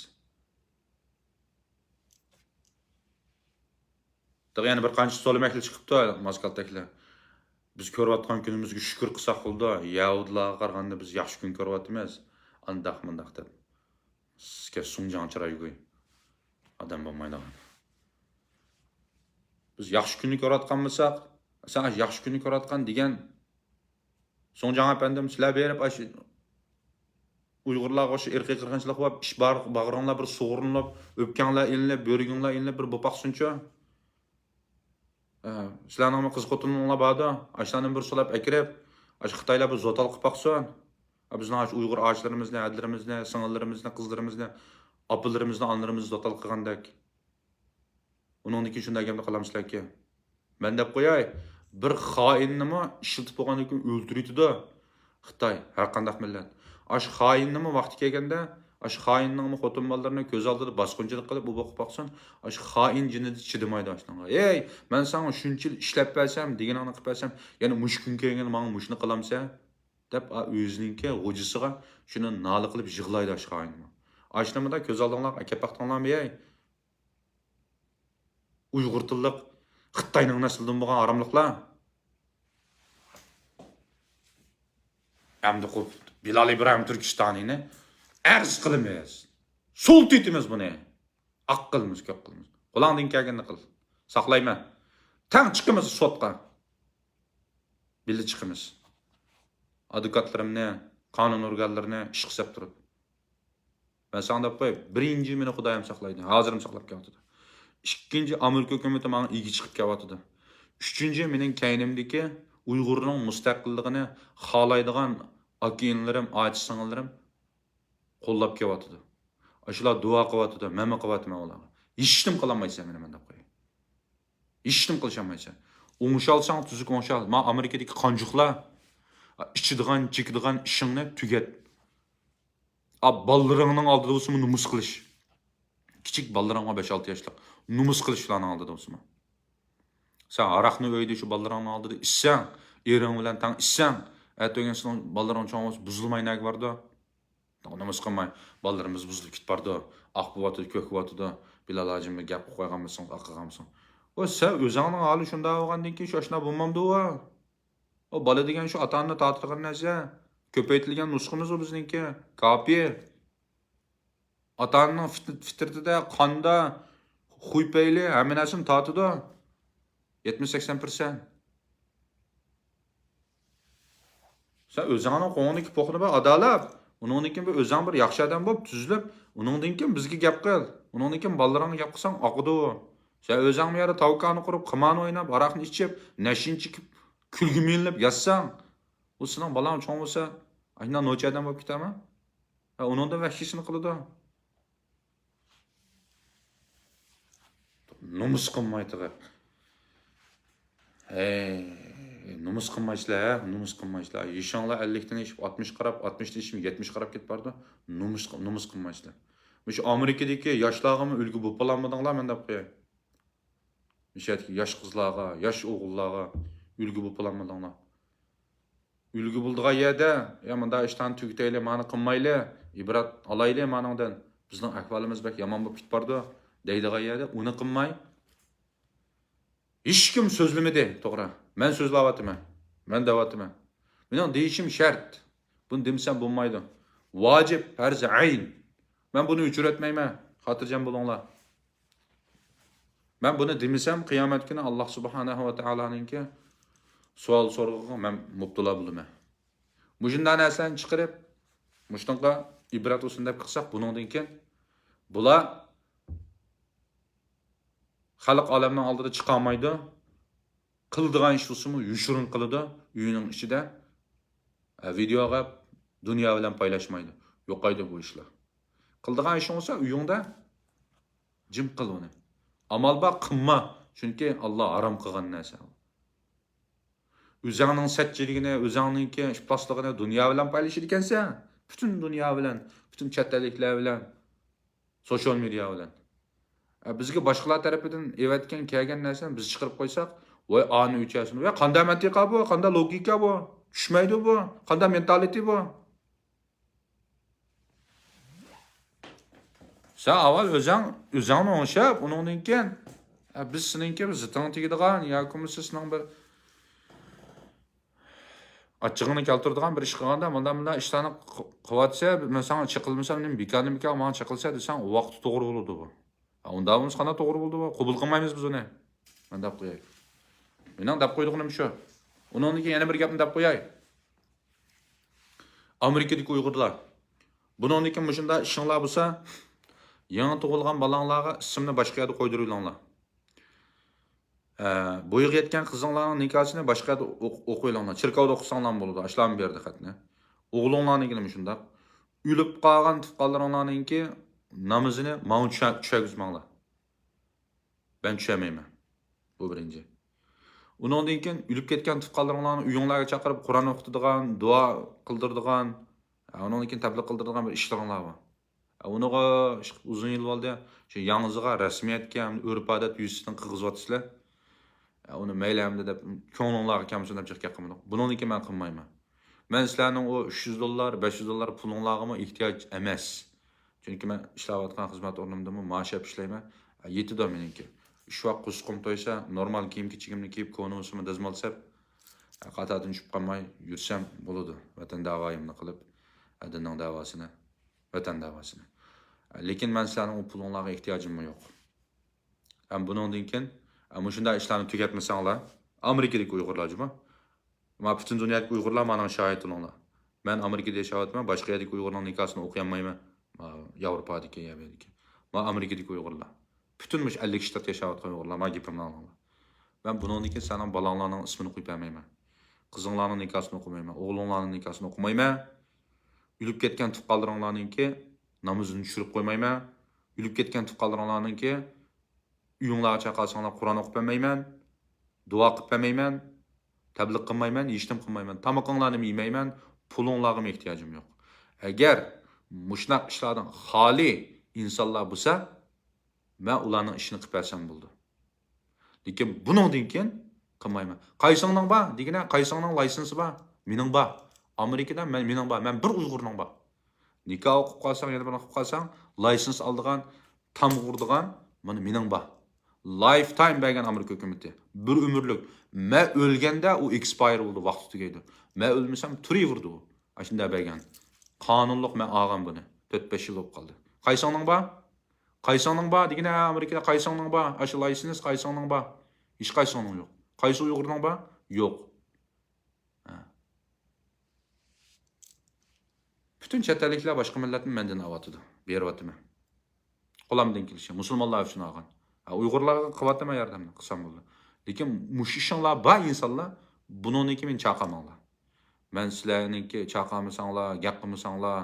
تېخى يەنە بىر قانچە سولىمەكلەر چىقىپتۇ، ماسكالتەكلەر. بىز كۆرۈۋاتقان كۈنىمىزگە شۈكۈر قىلساق بولىدۇ. يەھۇدىيلارغا قارىغاندا بىز ياخشى كۈن كۆرۈۋاتىمىز. ئانداق مۇنداق دەپ. سىزگە سۇڭجاڭ چىرايگۇي. ئادەم بولمايدىغان. بىز ياخشى كۈننى كۆرۈۋاتقان بولساق، سەن ياخشى كۈننى كۆرۈۋاتقان دېگەن سۇڭجاڭ ئەپەندىم، سىلەر بېرىپ ئاشۇ ئۇيغۇرلارغا ئاشۇ ئىرقىي قىرغىنچىلىق بولۇپ، ئىچ بار-، باغرىڭلار بىر سۇغۇرۇلۇپ، ئۆپكەڭلار ئېلىنىپ، بۆرىكىڭلار ئېلىنىپ، بىر بولۇپ باقسۇنچۇ. ئە، سىلەرنىڭمۇ قىز خوتۇنۇڭلار باردۇ. ئاشۇلارنى بىر سولاپ ئەكىرىپ، ئاشۇ خىتايلار بىر زوتال قىلىپ باقسۇن. ئە، بىزنىڭ ئاشۇ ئۇيغۇر ئاچىلىرىمىزنى، ھەدىلىرىمىزنى، سىڭىللىرىمىزنى، قىزلىرىمىزنى، ئاپىلىرىمىزنى، ئانىلىرىمىزنى زوتال قىلغاندەك. ئۇنىڭدىن كېيىن شۇنداق گەپنى قىلامسىلەركى؟ مەن دەپ قوياي، بىر خائىننىمۇ ئىشلىتىپ بولغاندىن كېيىن ئۆلتۈرۈۋېتىدۇ خىتاي، ھەر قانداق مىللەت. ئاشۇ خائىننىمۇ ۋاقتى كەلگەندە، ئاشۇ خائىننىڭمۇ خوتۇن بالىلىرىنى كۆز ئالدىدا باسقۇنچىلىق قىلىپ، ئۇ بوقۇپ باقسۇن، ئاشۇ خائىن جىنىدە چىدىمايدۇ ئاشۇنىڭغا. ھەي، مەن ساڭا شۇنچە يىل ئىشلەپ بەرسەم، دېگىنىڭنى قىلىپ بەرسەم، يەنە مۇشۇ كۈن كەلگەندە ماڭا مۇشۇنى قىلامسەن؟ دەپ، ئا، ئۆزىنىڭكى غوجىسىغا شۇنى نالە قىلىپ يىغلايدۇ ئاشۇ خائىنمۇ. ئاشۇنىمۇدا كۆز ئالدىڭلارغا ئەكەپ باقتىڭلارمۇ، ھەي؟ ئۇيغۇر تىللىق خىتاينىڭ نەسلىدىن بولغان ھاراملىقلار. ئەمدى قوپ-، بىلال ئىبراھىم تۈركىستانىنى ئەرز قىلىمىز. سۇلتىتىمىز بۇنى. ئاق قىلىمىز، كۆك قىلىمىز. قولۇڭدىن كەلگىنىنى قىل. ساقلايمەن. تەڭ چىقىمىز سوتقا. بىللە چىقىمىز. ئادۋوكاتلىرىمنى، قانۇن ئورگانلىرىنى ئىشقا سەپ تۇرۇپ. مەن ساڭا دەپ قوياي، بىرىنچى مېنى خۇدايىم ساقلايدۇ، ھازىرمۇ ساقلاپ كېلىۋاتىدۇ. ئىككىنچى، ئامېرىكا ھۆكۈمىتى ماڭا ئىگە چىقىپ كېلىۋاتىدۇ. ئۈچىنچى، مېنىڭ كەينىمدىكى ئۇيغۇرنىڭ مۇستەقىللىقىنى خالايدىغان ئاكا-ئىنىلىرىم، ئاچا-سىڭىللىرىم قوللاپ كېلىۋاتىدۇ. ئاشۇلار دۇئا قىلىۋاتىدۇ، مەنمۇ قىلىۋاتىمەن ئۇلارغا. ھېچنېمە قىلالمايسەن مېنى مەن دەپ قوياي. ھېچنېمە قىلىشالمايسەن. ئوڭشالساڭ تۈزۈك ئوڭشال. ما ئامېرىكىدىكى قانجۇقلار، ئىچىدىغان، چېكىدىغان ئىشىڭنى تۈگەت. ئا، بالىلىرىڭنىڭ ئالدىدا بولسىمۇ نومۇس قىلىش. كىچىك بالىلىرىڭغا، بەش-ئالتە ياشلىق، نومۇس قىلىش ئۇلارنىڭ ئالدىدا بولسىمۇ. سەن ھاراقنى ئۆيدە شۇ بالىلىرىڭنىڭ ئالدىدا ئىچسەڭ، ئېرىڭ بىلەن تەڭ ئىچسەڭ، ئەتىگەن سېنىڭ بالىلىرىڭ چوڭ بولسا بۇزۇلماي نەگە بارىدۇ؟ نومۇس قىلماي، بالىلىرىمىز بۇزۇلۇپ كېتىپ بارىدۇ، ئاق بولۇۋاتىدۇ، كۆك بولۇۋاتىدۇ، بىلال ھاجىم بىر گەپ قىلىپ قويغانمىسىڭىز، ئاق قىلغانمىسىڭىز. ۋاي، سەن ئۆزۈڭنىڭ ھالى شۇنداق بولغاندىن كېيىن شۇ ئاشۇنداق بولمامدۇ ۋا؟ ئۇ بالا دېگەن شۇ ئاتا-ئانىنى تارتىدىغان نەرسە. كۆپەيتىلگەن نۇسخىمىز ئۇ بىزنىڭكى. كاپىر. ئاتا-ئانىنىڭ فىت-، فىترىتىدە، قاندا، خۇي پەيلى ھەممە نەرسىنى تارتىدۇ. يەتمىش سەكسەن پىرسەنت. سەن ئۆزۈڭنىڭ قوڭۇندىكى پوخنى بار ئادالاپ، ئۇنىڭدىن كېيىن بىر ئۆزۈڭ بىر ياخشى ئادەم بولۇپ تۈزۈلۈپ، ئۇنىڭدىن كېيىن بىزگە گەپ قىل. ئۇنىڭدىن كېيىن بالىلىرىڭغا گەپ قىلساڭ ئاقىدۇ. سەن ئۆزۈڭ بۇ يەردە تاۋكانى قۇرۇپ، قىمارنى ئويناپ، ھاراقنى ئىچىپ، نەشىنى چېكىپ، كۈلگە مىلىنىپ ياتساڭ، ئۇ سېنىڭ بالاڭ چوڭ بولسا، ئاشۇنداق نوچى ئادەم بولۇپ كېتەرمۇ؟ ھە، ئۇنىڭدىن ۋەھشىيسىنى قىلىدۇ. نومۇس قىلماي تېخى. ھەي، نومۇس قىلمايسىلەر، ھە؟ نومۇس قىلمايسىلەر. يېشىڭلار ئەللىكتىن ئېشىپ ئاتمىشقا قاراپ، ئاتمىشتىن ئېشىپ يەتمىشكە قاراپ كېتىپ بارىدۇ. نومۇس، نومۇس قىلمايسىلەر. مۇشۇ ئامېرىكىدىكى ياشلارغىمۇ ئۈلگە بولۇپ بولالمىدىڭلار، مەن دەپ قوياي. مۇشۇ يەردىكى ياش قىزلارغا، ياش ئوغۇللارغا ئۈلگە بولۇپ بولالمىدىڭلار. ئۈلگە بولىدىغان يەردە، يا مۇنداق ئىشلارنى تۈگىتەيلى، مانا قىلمايلى، ئىبرەت ئالايلى مانىڭدىن، بىزنىڭ ئەھۋالىمىز بەك يامان بولۇپ كېتىپ بارىدۇ، دەيدىغان يەردە ئۇنى قىلماي، ھېچكىم سۆزلىمىدى، توغرا. مەن سۆزلەۋاتىمەن، مەن دەۋاتىمەن. مېنىڭ دېيىشىم شەرت. بۇنى دېمىسەم بولمايدۇ. ۋاجىپ، پەرز ئەين. مەن بۇنى ئۆچۈرۈۋەتمەيمەن، خاتىرجەم بولۇڭلار. مەن بۇنى دېمىسەم، قىيامەت كۈنى ئاللاھ سۇبھانەھۇ ۋە تائالانىڭكى سوئال سورىقىغا مەن مۇپتىلا بولىمەن. مۇشۇنداق نەرسىلەرنى چىقىرىپ، مۇشۇنىڭغا ئىبرەت بولسۇن دەپ قىلساق، بۇنىڭدىن كېيىن بۇلار خەلق ئالەمنىڭ ئالدىدا چىقالمايدۇ. قىلىدىغان ئىش بولسىمۇ يوشۇرۇن قىلىدۇ، ئۆيىنىڭ ئىچىدە. ھە، ۋىدېئوغا دۇنيا بىلەن پايلاشمايدۇ. يوقايدۇ بۇ ئىشلار. قىلىدىغان ئىشىڭ بولسا ئۆيۈڭدە جىم قىل ئۇنى. ئامال بار قىلما. چۈنكى ئاللاھ ھارام قىلغان نەرسە. ئۆزۈڭنىڭ سەتچىلىكىنى، ئۆزۈڭنىڭكى ئىپلاسلىقىنى دۇنيا بىلەن پايلىشىدىكەنسەن. پۈتۈن دۇنيا بىلەن، پۈتۈن چەت ئەللىكلەر بىلەن، سوشال مېدىيا بىلەن. ئە، بىزگە باشقىلار تەرىپىدىن ئېۋەتكەن، كەلگەن نەرسىنى بىز چىقىرىپ قويساق، ۋاي ئانى ئۆچەسىنى، ۋاي قانداق مەنتىقا بۇ، قانداق لوگىكا بۇ، چۈشمەيدۇ بۇ، قانداق مېنتالىتى بۇ. سەن ئاۋۋال ئۆزۈڭ، ئۆزۈڭنى ئوڭشاپ، ئۇنىڭدىن كېيىن، ئە، بىز سېنىڭكى بىر زىتىڭ تېگىدىغان ياكى بولمىسا سېنىڭ بىر ئاچچىقىڭنى كەلتۈرىدىغان بىر ئىش قىلغاندا، مۇنداق، مۇنداق ئىشلارنى ق-، قىلىۋاتسا، مەن ساڭا چېقىلمىسام، نېمە بىكار، نېمە بىكار ماڭا چېقىلسا دېسەڭ، ئۇ ۋاقىتتا توغرا بولىدۇ بۇ. ئۇنداق بولمىسا قانداق توغرا بولىدۇ بۇ؟ قوبۇل قىلمايمىز بىز ئۇنى. مەن دەپ قوياي. مېنىڭ دەپ قويىدىغىنىم شۇ. ئۇنىڭدىن كېيىن يەنە بىر گەپنى دەپ قوياي. ئامېرىكىدىكى ئۇيغۇرلار. بۇنىڭدىن كېيىن مۇشۇنداق ئىشىڭلار بولسا، يېڭى تۇغۇلغان بالاڭلارغا ئىسىمنى باشقا يەردە قويدۇرۇۋېلىڭلار. ئە، بويىغا يەتكەن قىزىڭلارنىڭ نىكاھسىنى باشقا يەردە ئوق-، ئوقۇۋېلىڭلار. چېركاۋدا ئوقۇساڭلارمۇ بولىدۇ. ئاشۇلارمۇ بەردى خەتنى. ئوغلۇڭلارنىڭكىنىمۇ شۇنداق. ئۆلۈپ قالغان تۇغقانلىرىڭلارنىڭكى نامىزىنى ماڭا چۈشە-، چۈشەرگۈزمەڭلار. مەن چۈشەرمەيمەن. بۇ بىرىنچى. ئۇنىڭدىن كېيىن ئۆلۈپ كەتكەن تۇغقانلىرىڭلارنى ئۆيۈڭلارغا چاقىرىپ، قۇرئان ئوقۇتىدىغان، دۇئا قىلدۇرىدىغان، ئۇنىڭدىن كېيىن تەبلىغ قىلدۇرىدىغان بىر ئىشلىرىڭلار بار. ئۇنىڭغا ئۇزۇن يىل بولدى. شۇ ياڭزىغا رەسمىيەتكە، ئۆرپ-ئادەت يۈزىسىدىن قىلغۇزۇۋاتىسىلەر. ئۇنى مەيلى ئەمدى دەپ، كۆڭلۈڭلارغا كەلمىسۇن دەپ جىق گەپ قىلمىدۇق. بۇنىڭدىن كېيىن مەن قىلمايمەن. مەن سىلەرنىڭ ئۇ ئۈچ يۈز دوللار، بەش يۈز دوللار پۇلۇڭلارغىمۇ ئېھتىياج ئەمەس. چۈنكى مەن ئىشلەۋاتقان خىزمەت ئورنۇمدىمۇ مائاش ئېلىپ ئىشلەيمەن. يېتىدۇ مېنىڭكى. ئۈچ ۋاق قورسىقىم تويسا، نورمال كىيىم-كېچىكىمنى كىيىپ، كونا بولسىمۇ دەزماللىساپ، قاتاردىن چۈشۈپ قالماي يۈرسەم بولىدۇ. ۋەتەن داۋايىمنى قىلىپ، دىننىڭ داۋاسىنى، ۋەتەن داۋاسىنى. لېكىن مەن سىلەرنىڭ ئۇ پۇلۇڭلارغا ئېھتىياجىممۇ يوق. ھەم بۇنىڭدىن كېيىن، ھە، مۇشۇنداق ئىشلارنى تۈگەتمىسەڭلار، ئامېرىكىدىكى ئۇيغۇرلار جۇمۇ، ما پۈتۈن دۇنيادىكى ئۇيغۇرلار مانا شاھىت بولۇڭلار. مەن ئامېرىكىدا ياشاۋاتىمەن، باشقا يەردىكى ئۇيغۇرنىڭ نىكاھسىنى ئوقۇيالمايمەن. ما ياۋروپادىكى، يا بۇ يەردىكى. ما ئامېرىكىدىكى ئۇيغۇرلار. پۈتۈن مۇشۇ ئەللىك شتاتتا ياشاۋاتقان ئۇيغۇرلار، ما گېپىمنى ئاڭلاڭلار. مەن بۇنىڭدىن كېيىن سىلەرنىڭ بالاڭلارنىڭ ئىسمىنى قويۇپ بەرمەيمەن. قىزىڭلارنىڭ نىكاھسىنى ئوقۇمايمەن. ئوغلۇڭلارنىڭ نىكاھسىنى ئوقۇمايمەن. ئۆلۈپ كەتكەن تۇغقانلىرىڭلارنىڭكى نامىزىنى چۈشۈرۈپ قويمايمەن. ئۆلۈپ كەتكەن تۇغقانلىرىڭلارنىڭكى ئۆيۈڭلارغا چاقىرساڭلار قۇرئان ئوقۇپ بەرمەيمەن، دۇئا قىلىپ بەرمەيمەن، تەبلىغ قىلمايمەن، ھېچنېمە قىلمايمەن، تامىقىڭلارنىمۇ يېمەيمەن، پۇلۇڭلارغىمۇ ئېھتىياجىم يوق. ئەگەر مۇشۇنداق ئىشلاردىن خالىي ئىنسانلار بولسا، مەن ئۇلارنىڭ ئىشىنى قىلىپ بەرسەم بولىدۇ. لېكىن بۇنىڭدىن كېيىن قىلمايمەن. قايسىڭنىڭ بار دېگىنە، قايسىڭنىڭ لايسېنسى بار؟ مېنىڭ بار. ئامېرىكىدا مەن، مېنىڭ بار. مەن بىر ئۇيغۇرنىڭ بار. نىكاھ ئوقۇپ قالساڭ، يەنە بىرنى ئوقۇپ قالساڭ، لايسېنس ئالىدىغان، تامغا ئۇرىدىغان، مانا مېنىڭ بار. لايف تايم بەرگەن ئامېرىكا ھۆكۈمىتى. بىر ئۆمۈرلۈك. مەن ئۆلگەندە ئۇ ئېكسپاير بولىدۇ، ۋاقتى تۈگەيدۇ. مەن ئۆلمىسەم تۇرۇۋېرىدۇ ئۇ. ئاشۇنداق بەرگەن. قانۇنلۇق مەن ئالغان بۇنى. تۆت بەش يىل بولۇپ قالدى. قايسىڭنىڭ بار؟ قايسىڭنىڭ بار دېگىنە، ئامېرىكىدا قايسىڭنىڭ بار؟ ئاشۇ لايسېنس قايسىڭنىڭ بار؟ ھېچقايسىڭنىڭ يوق. قايسى ئۇيغۇرنىڭ بار؟ يوق. ھە. پۈتۈن چەت ئەللىكلەر باشقا مىللەتنى مەندىن ئاۋاتىدۇ، بېرىۋاتىمەن. قولۇمدىن كېلىشىچە مۇسۇلمانلار ئۈچۈن ئالغان. ھە، ئۇيغۇرلارغا قىلىۋاتىمەن ياردەمنى، قىلسام بولىدۇ. لېكىن مۇشۇ ئىشىڭلار بار ئىنسانلار، بۇنىڭدىن كېيىن مېنى چاقىرماڭلار. مەن سىلەرنىڭكى چاقىرمىساڭلار، گەپ قىلمىساڭلار،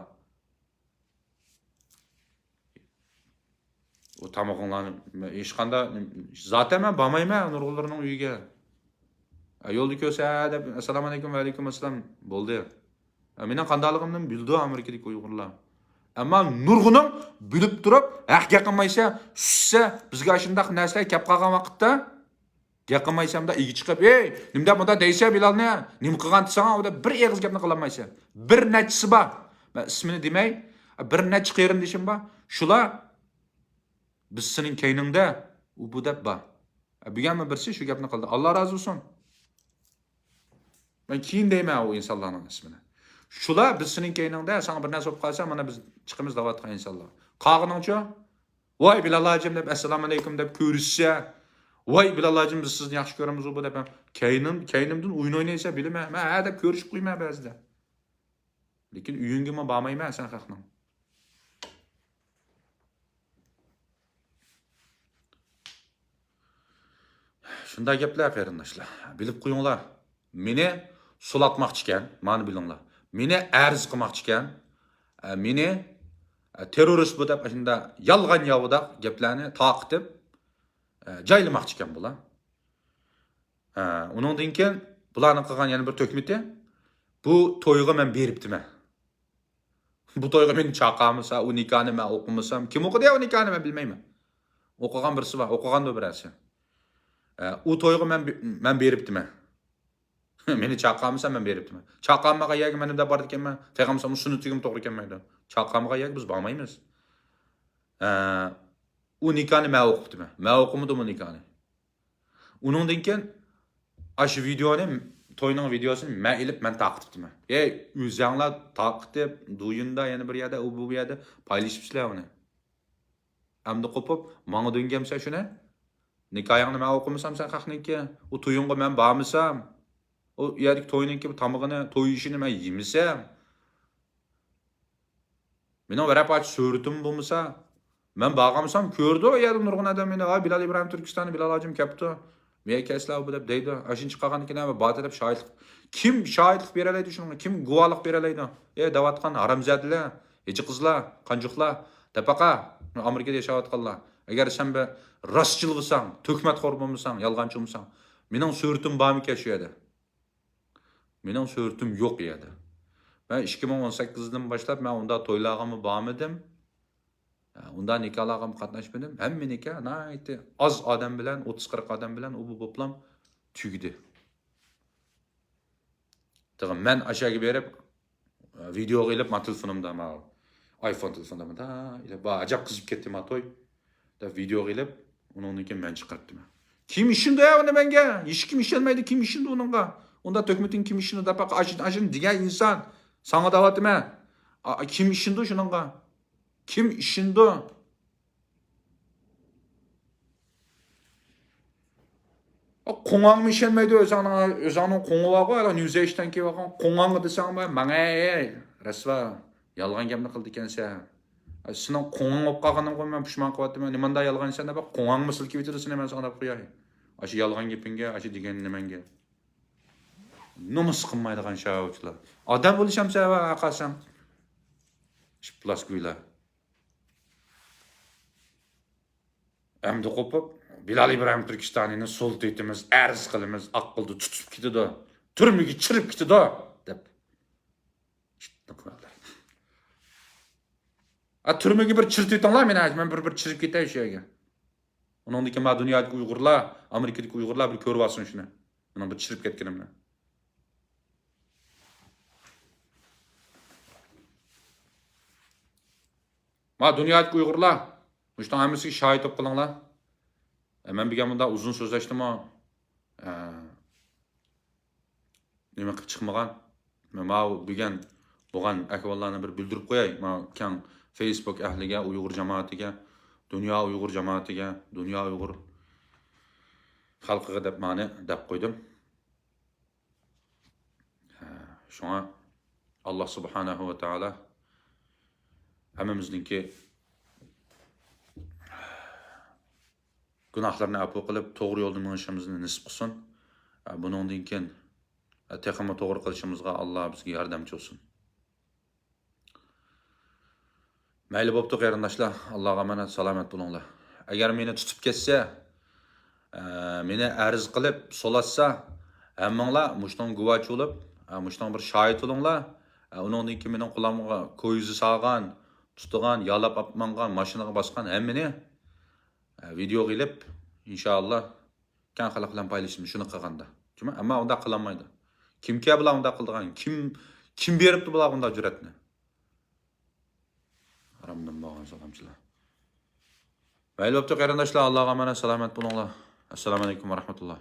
ئۇ تامىقىڭلارنى، ھېچقانداق، زاتەن مەن بارمايمەن نۇرغۇنلىرىنىڭ ئۆيىگە. ئە، يولدا كۆرسە، ھە دەپ، ئەسسالامۇ ئەلەيكۇم، ۋەئەلەيكۇم ئەسسالام، بولدى. ئە، مېنىڭ قانداقلىقىمنى بىلىدۇ ئامېرىكىدىكى ئۇيغۇرلار. ئەمما نۇرغۇنۇڭ بىلىپ تۇرۇپ، ھەق گەپ قىلمايسەن، سۈسسە، بىزگە ئاشۇنداق نەرسىلەر كەپ قالغان ۋاقىتتا، گەپ قىلمايسەن، ئىگە چىقىپ، ئەي، نېمىدەپ مۇنداق دەيسەن بىلالنى؟ نېمە قىلغان دېسەڭ، ئۇ دەپ بىر ئېغىز گەپنى قىلالمايسەن. بىر نەچچىسى بار. مەن ئىسمىنى دېمەي، بىر نەچچە قېرىندىشىم بار. شۇلار بىز سېنىڭ كەينىڭدە ئۇ بۇ دەپ بار. بۈگۈنمۇ بىرسى شۇ گەپنى قىلدى. ئاللا رازى بولسۇن. مەن كېيىن دەيمەن ئۇ ئىنسانلارنىڭ ئىسمىنى. شۇلار بىز سېنىڭ كەينىڭدە، ساڭا بىر نەرسە بولۇپ قالسا، مانا بىز چىقىمىز دەۋاتقان ئىنسانلار. قالغىنىڭچۇ؟ ۋاي بىلال ھاجىم دەپ، ئەسسالامۇ ئەلەيكۇم دەپ كۆرۈشسە، ۋاي بىلال ھاجىم، بىز سىزنى ياخشى كۆرىمىز بۇ دەپ، كەينىم-، كەينىمدىن ئويۇن ئوينايسەن بىلىمەن. مەن ھە دەپ كۆرۈشۈپ قويىمەن بەزىدە. لېكىن ئۆيۈڭگىمۇ بارمايمەن سەن خەقنىڭ. شۇنداق گەپلەر، قېرىنداشلار. بىلىپ قويۇڭلار. مېنى سولاتماقچىكەن، مانا بىلىڭلار. مېنى ئەرز قىلماقچىكەن. ئە، مېنى، ئە، تېررورىست بۇ دەپ، ئاشۇنداق يالغان ياۋىداق گەپلەرنى تارقىتىپ، ئە، جايلىماقچىكەن بۇلار. ھە، ئۇنىڭدىن كېيىن بۇلارنىڭ قىلغان يەنە بىر تۆھمىتى، بۇ تويغا مەن بېرىپتىمەن. بۇ تويغا مېنى چاقىرمىسا، ئۇ نىكاھنى مەن ئوقۇمىسام، كىم ئوقۇدى ئۇ نىكاھنى، مەن بىلمەيمەن. ئوقۇغان بىرسى بار، ئوقۇغاندۇ بىرەرسى. ھە، ئۇ تويغا مەن بې-، مەن بېرىپتىمەن. مېنى چاقىرمىسا، مەن بېرىپتىمەن. چاقىرمىغان يەرگە مەن نېمە دەپ بارىدىكەنمەن؟ تېخىمۇ سۈننىتىگىمۇ توغرا كەلمەيدۇ. چاقىرمىغان يەرگە بىز بارمايمىز. ھە، ئۇ نىكاھنى مەن ئوقۇپتىمەن. مەن ئوقۇمىدىم ئۇ نىكاھنى. ئۇنىڭدىن كېيىن ئاشۇ ۋىدېئونى، توينىڭ ۋىدېئوسىنى مەن ئېلىپ، مەن تارقىتىپتىمەن. ئەي، ئۆزەڭلار تارقىتىپ، دۇيىندا يەنە بىر يەردە، ئۇ بۇ يەردە پايلىشىپسىلەر ئۇنى. ئەمدى قوپۇپ، ماڭا دۆڭگەمسەن شۇنى؟ نىكاھىڭنى مەن ئوقۇمىسام سەن خەقنىڭكى، ئۇ تويۇڭغا مەن بارمىسام، ئۇ يەردىكى توينىڭكى تامىقىنى، توي ئېشىنى مەن يېمىسەم، مېنىڭ ۋەرەق پارچە سۈرىتىم بولمىسا، مەن بارغانمىسام كۆرىدۇ ئۇ يەردە نۇرغۇن ئادەم مېنى، «ۋاي، بىلال ئىبراھىم تۈركىستانى، بىلال ھاجىم كەپتۇ. مېيە كەسلەر بۇ» دەپ دەيدۇ. ئاشۇنى چىقارغاندىن كېيىن ھەممە باتى دەپ شاھىتلىق. كىم شاھىتلىق بېرەلەيدۇ شۇنىڭغا؟ كىم گۇۋاھلىق بېرەلەيدۇ؟ ئەي، دەۋاتقان ھارامزادىلەر، ھېچى قىزلار، قانجۇقلار، دەپەقە، ئامېرىكىدا ياشاۋاتقانلار. ئەگەر سەن بىر راستچىل بولساڭ، تۆھمەتخور بولمىساڭ، يالغانچى بولمىساڭ، مېنىڭ سۈرىتىم بارمىكەن شۇ يەردە؟ مېنىڭ سۈرىتىم يوق ئۇ يەردە. مەن ئىككى مىڭ ئون سەككىزدىن باشلاپ مەن ئۇنداق تويلارغىمۇ بارمىدىم. ئۇنداق نىكاھلارغىمۇ قاتناشمىدىم. ھەممە نىكاھ ناھايىتى ئاز ئادەم بىلەن، ئوتتۇز قىرىق ئادەم بىلەن ئۇ بۇ بوپلام تۈگىدى. تېخى مەن ئاشۇ يەرگە بېرىپ، ۋىدېئوغا ئېلىپ، ما تېلېفونۇمدا، ما ئايفون تېلېفوندا، مۇنداق ئېلىپ، ۋا، ئەجەب قىزىپ كەتتى ما توي، دەپ ۋىدېئوغا ئېلىپ، ئۇنىڭدىن كېيىن مەن چىقىرىپتىمەن. كىم ئىشىنىدۇ ئۇنى مەنگە؟ ھېچكىم ئىشەنمەيدۇ. كىم ئىشىنىدۇ ئۇنىڭغا؟ ئۇنداق تۆھمىتىڭ كىم ئىشىنىدۇ؟ دەپ، ئاشۇ، ئاشۇنى دېگەن ئىنسان، ساڭا دەۋاتىمەن. ئا، كىم ئىشىنىدۇ شۇنىڭغا؟ كىم ئىشىنىدۇ؟ قوڭاڭمۇ ئىشەنمەيدۇ ئۆزۈڭنىڭ، ئۆزۈڭنىڭ قوڭى بارغۇ، ھېلى نيۇزېيشتىن كېلىۋالغان قوڭاڭغا دېسەڭ، ماڭا، مەڭەي، رەسۋا، يالغان گەپنى قىلىدىكەنسەن. سېنىڭ قوڭۇڭ بولۇپ قالغىنىڭغا مەن پۇشمان قىلىۋاتىمەن. نېمانداق يالغان ئىنسان دەپ، قوڭاڭمۇ سىلكىۋېتىدۇ سېنى، مەن ساڭا دەپ قوياي. ئاشۇ يالغان گېپىڭگە، ئاشۇ دېگەن نېمەڭگە. نومۇس قىلمايدىغان شاۋۇچىلار. ئادەم بولۇشامسەن ۋە قالساڭ. ئىپلاس گۇيلار. ئەمدى قوپۇپ، بىلال ئىبراھىم تۈركىستانىنى سولىتىۋېتىمىز، ئەرز قىلىمىز، ئاققىلىدا تۇتۇپ كېتىدۇ، تۈرمىگە چىرىپ كېتىدۇ، دەپ. ئا، تۈرمىگە بىر چىرىتىۋېتىڭلار مېنى، مەن بىر، بىر چىرىپ كېتەي شۇ يەرگە. ئۇنىڭدىن كېيىن ما دۇنيادىكى ئۇيغۇرلار، ئامېرىكىدىكى ئۇيغۇرلار بىر كۆرۈۋالسۇن شۇنى. مېنىڭ بىر چىرىپ كەتكىنىمنى. ما دۇنيادىكى ئۇيغۇرلار، مۇشۇنىڭ ھەممىسىگە شاھىت بولۇپ قېلىڭلار. ئە، مەن بۈگۈن مۇنداق ئۇزۇن سۆزلەشتىمۇ، ئە، نېمە قىلىپ چىقمىغان. مەن ماۋۇ بۈگۈن بولغان ئەھۋاللارنى بىر بىلدۈرۈپ قوياي. ماۋۇ كەڭ فېيسبۇك ئەھلىگە، ئۇيغۇر جامائىتىگە، دۇنيا ئۇيغۇر جامائىتىگە، دۇنيا ئۇيغۇر خەلقىگە دەپ مانى دەپ قويدۇم. شۇڭا ئاللا سۇبھانەھۇ ۋە تائالا ھەممىمىزنىڭكى گۇناھلىرىنى ئەپۇ قىلىپ، توغرا يولدا مېڭىشىمىزنى نېسىپ قىلسۇن. بۇنىڭدىن كېيىن تېخىمۇ توغرا قىلىشىمىزغا ئاللا بىزگە ياردەمچى بولسۇن. مەيلى بوپتۇ قېرىنداشلار، ئاللاغا ئامانەت، سالامەت بولۇڭلار. ئەگەر مېنى تۇتۇپ كەتسە، ئە، مېنى ئەرز قىلىپ سولاتسا، ھەممىڭلار مۇشۇنىڭ گۇۋاچى بولۇپ، ئە، مۇشۇنىڭ بىر شاھىت بولۇڭلار. ئە، ئۇنىڭدىن كېيىن مېنىڭ قولۇمغا كويزا سالغان، تۇتىدىغان، يالاپ ئاپمانغان، ماشىنىغا باسقان ھەممىنى، ئە، ۋىدېئوغا ئېلىپ، ئىنشائاللا، كەڭ خەلق بىلەن پايلىشىمىز شۇنى قىلغاندا. ئەمما ئۇنداق قىلالمايدۇ. كىمكى بۇلار ئۇنداق قىلىدىغان؟ كىم، كىم بېرىپتۇ بۇلارغا ئۇنداق جۈرئەتنى؟ ھارامدىن بولغان سالامچىلار. مەيلى بوپتۇ قېرىنداشلار، ئاللاغا ئامانەت، سالامەت بولۇڭلار. ئەسسالامۇ ئەلەيكۇم ۋە رەھمەتۇللا.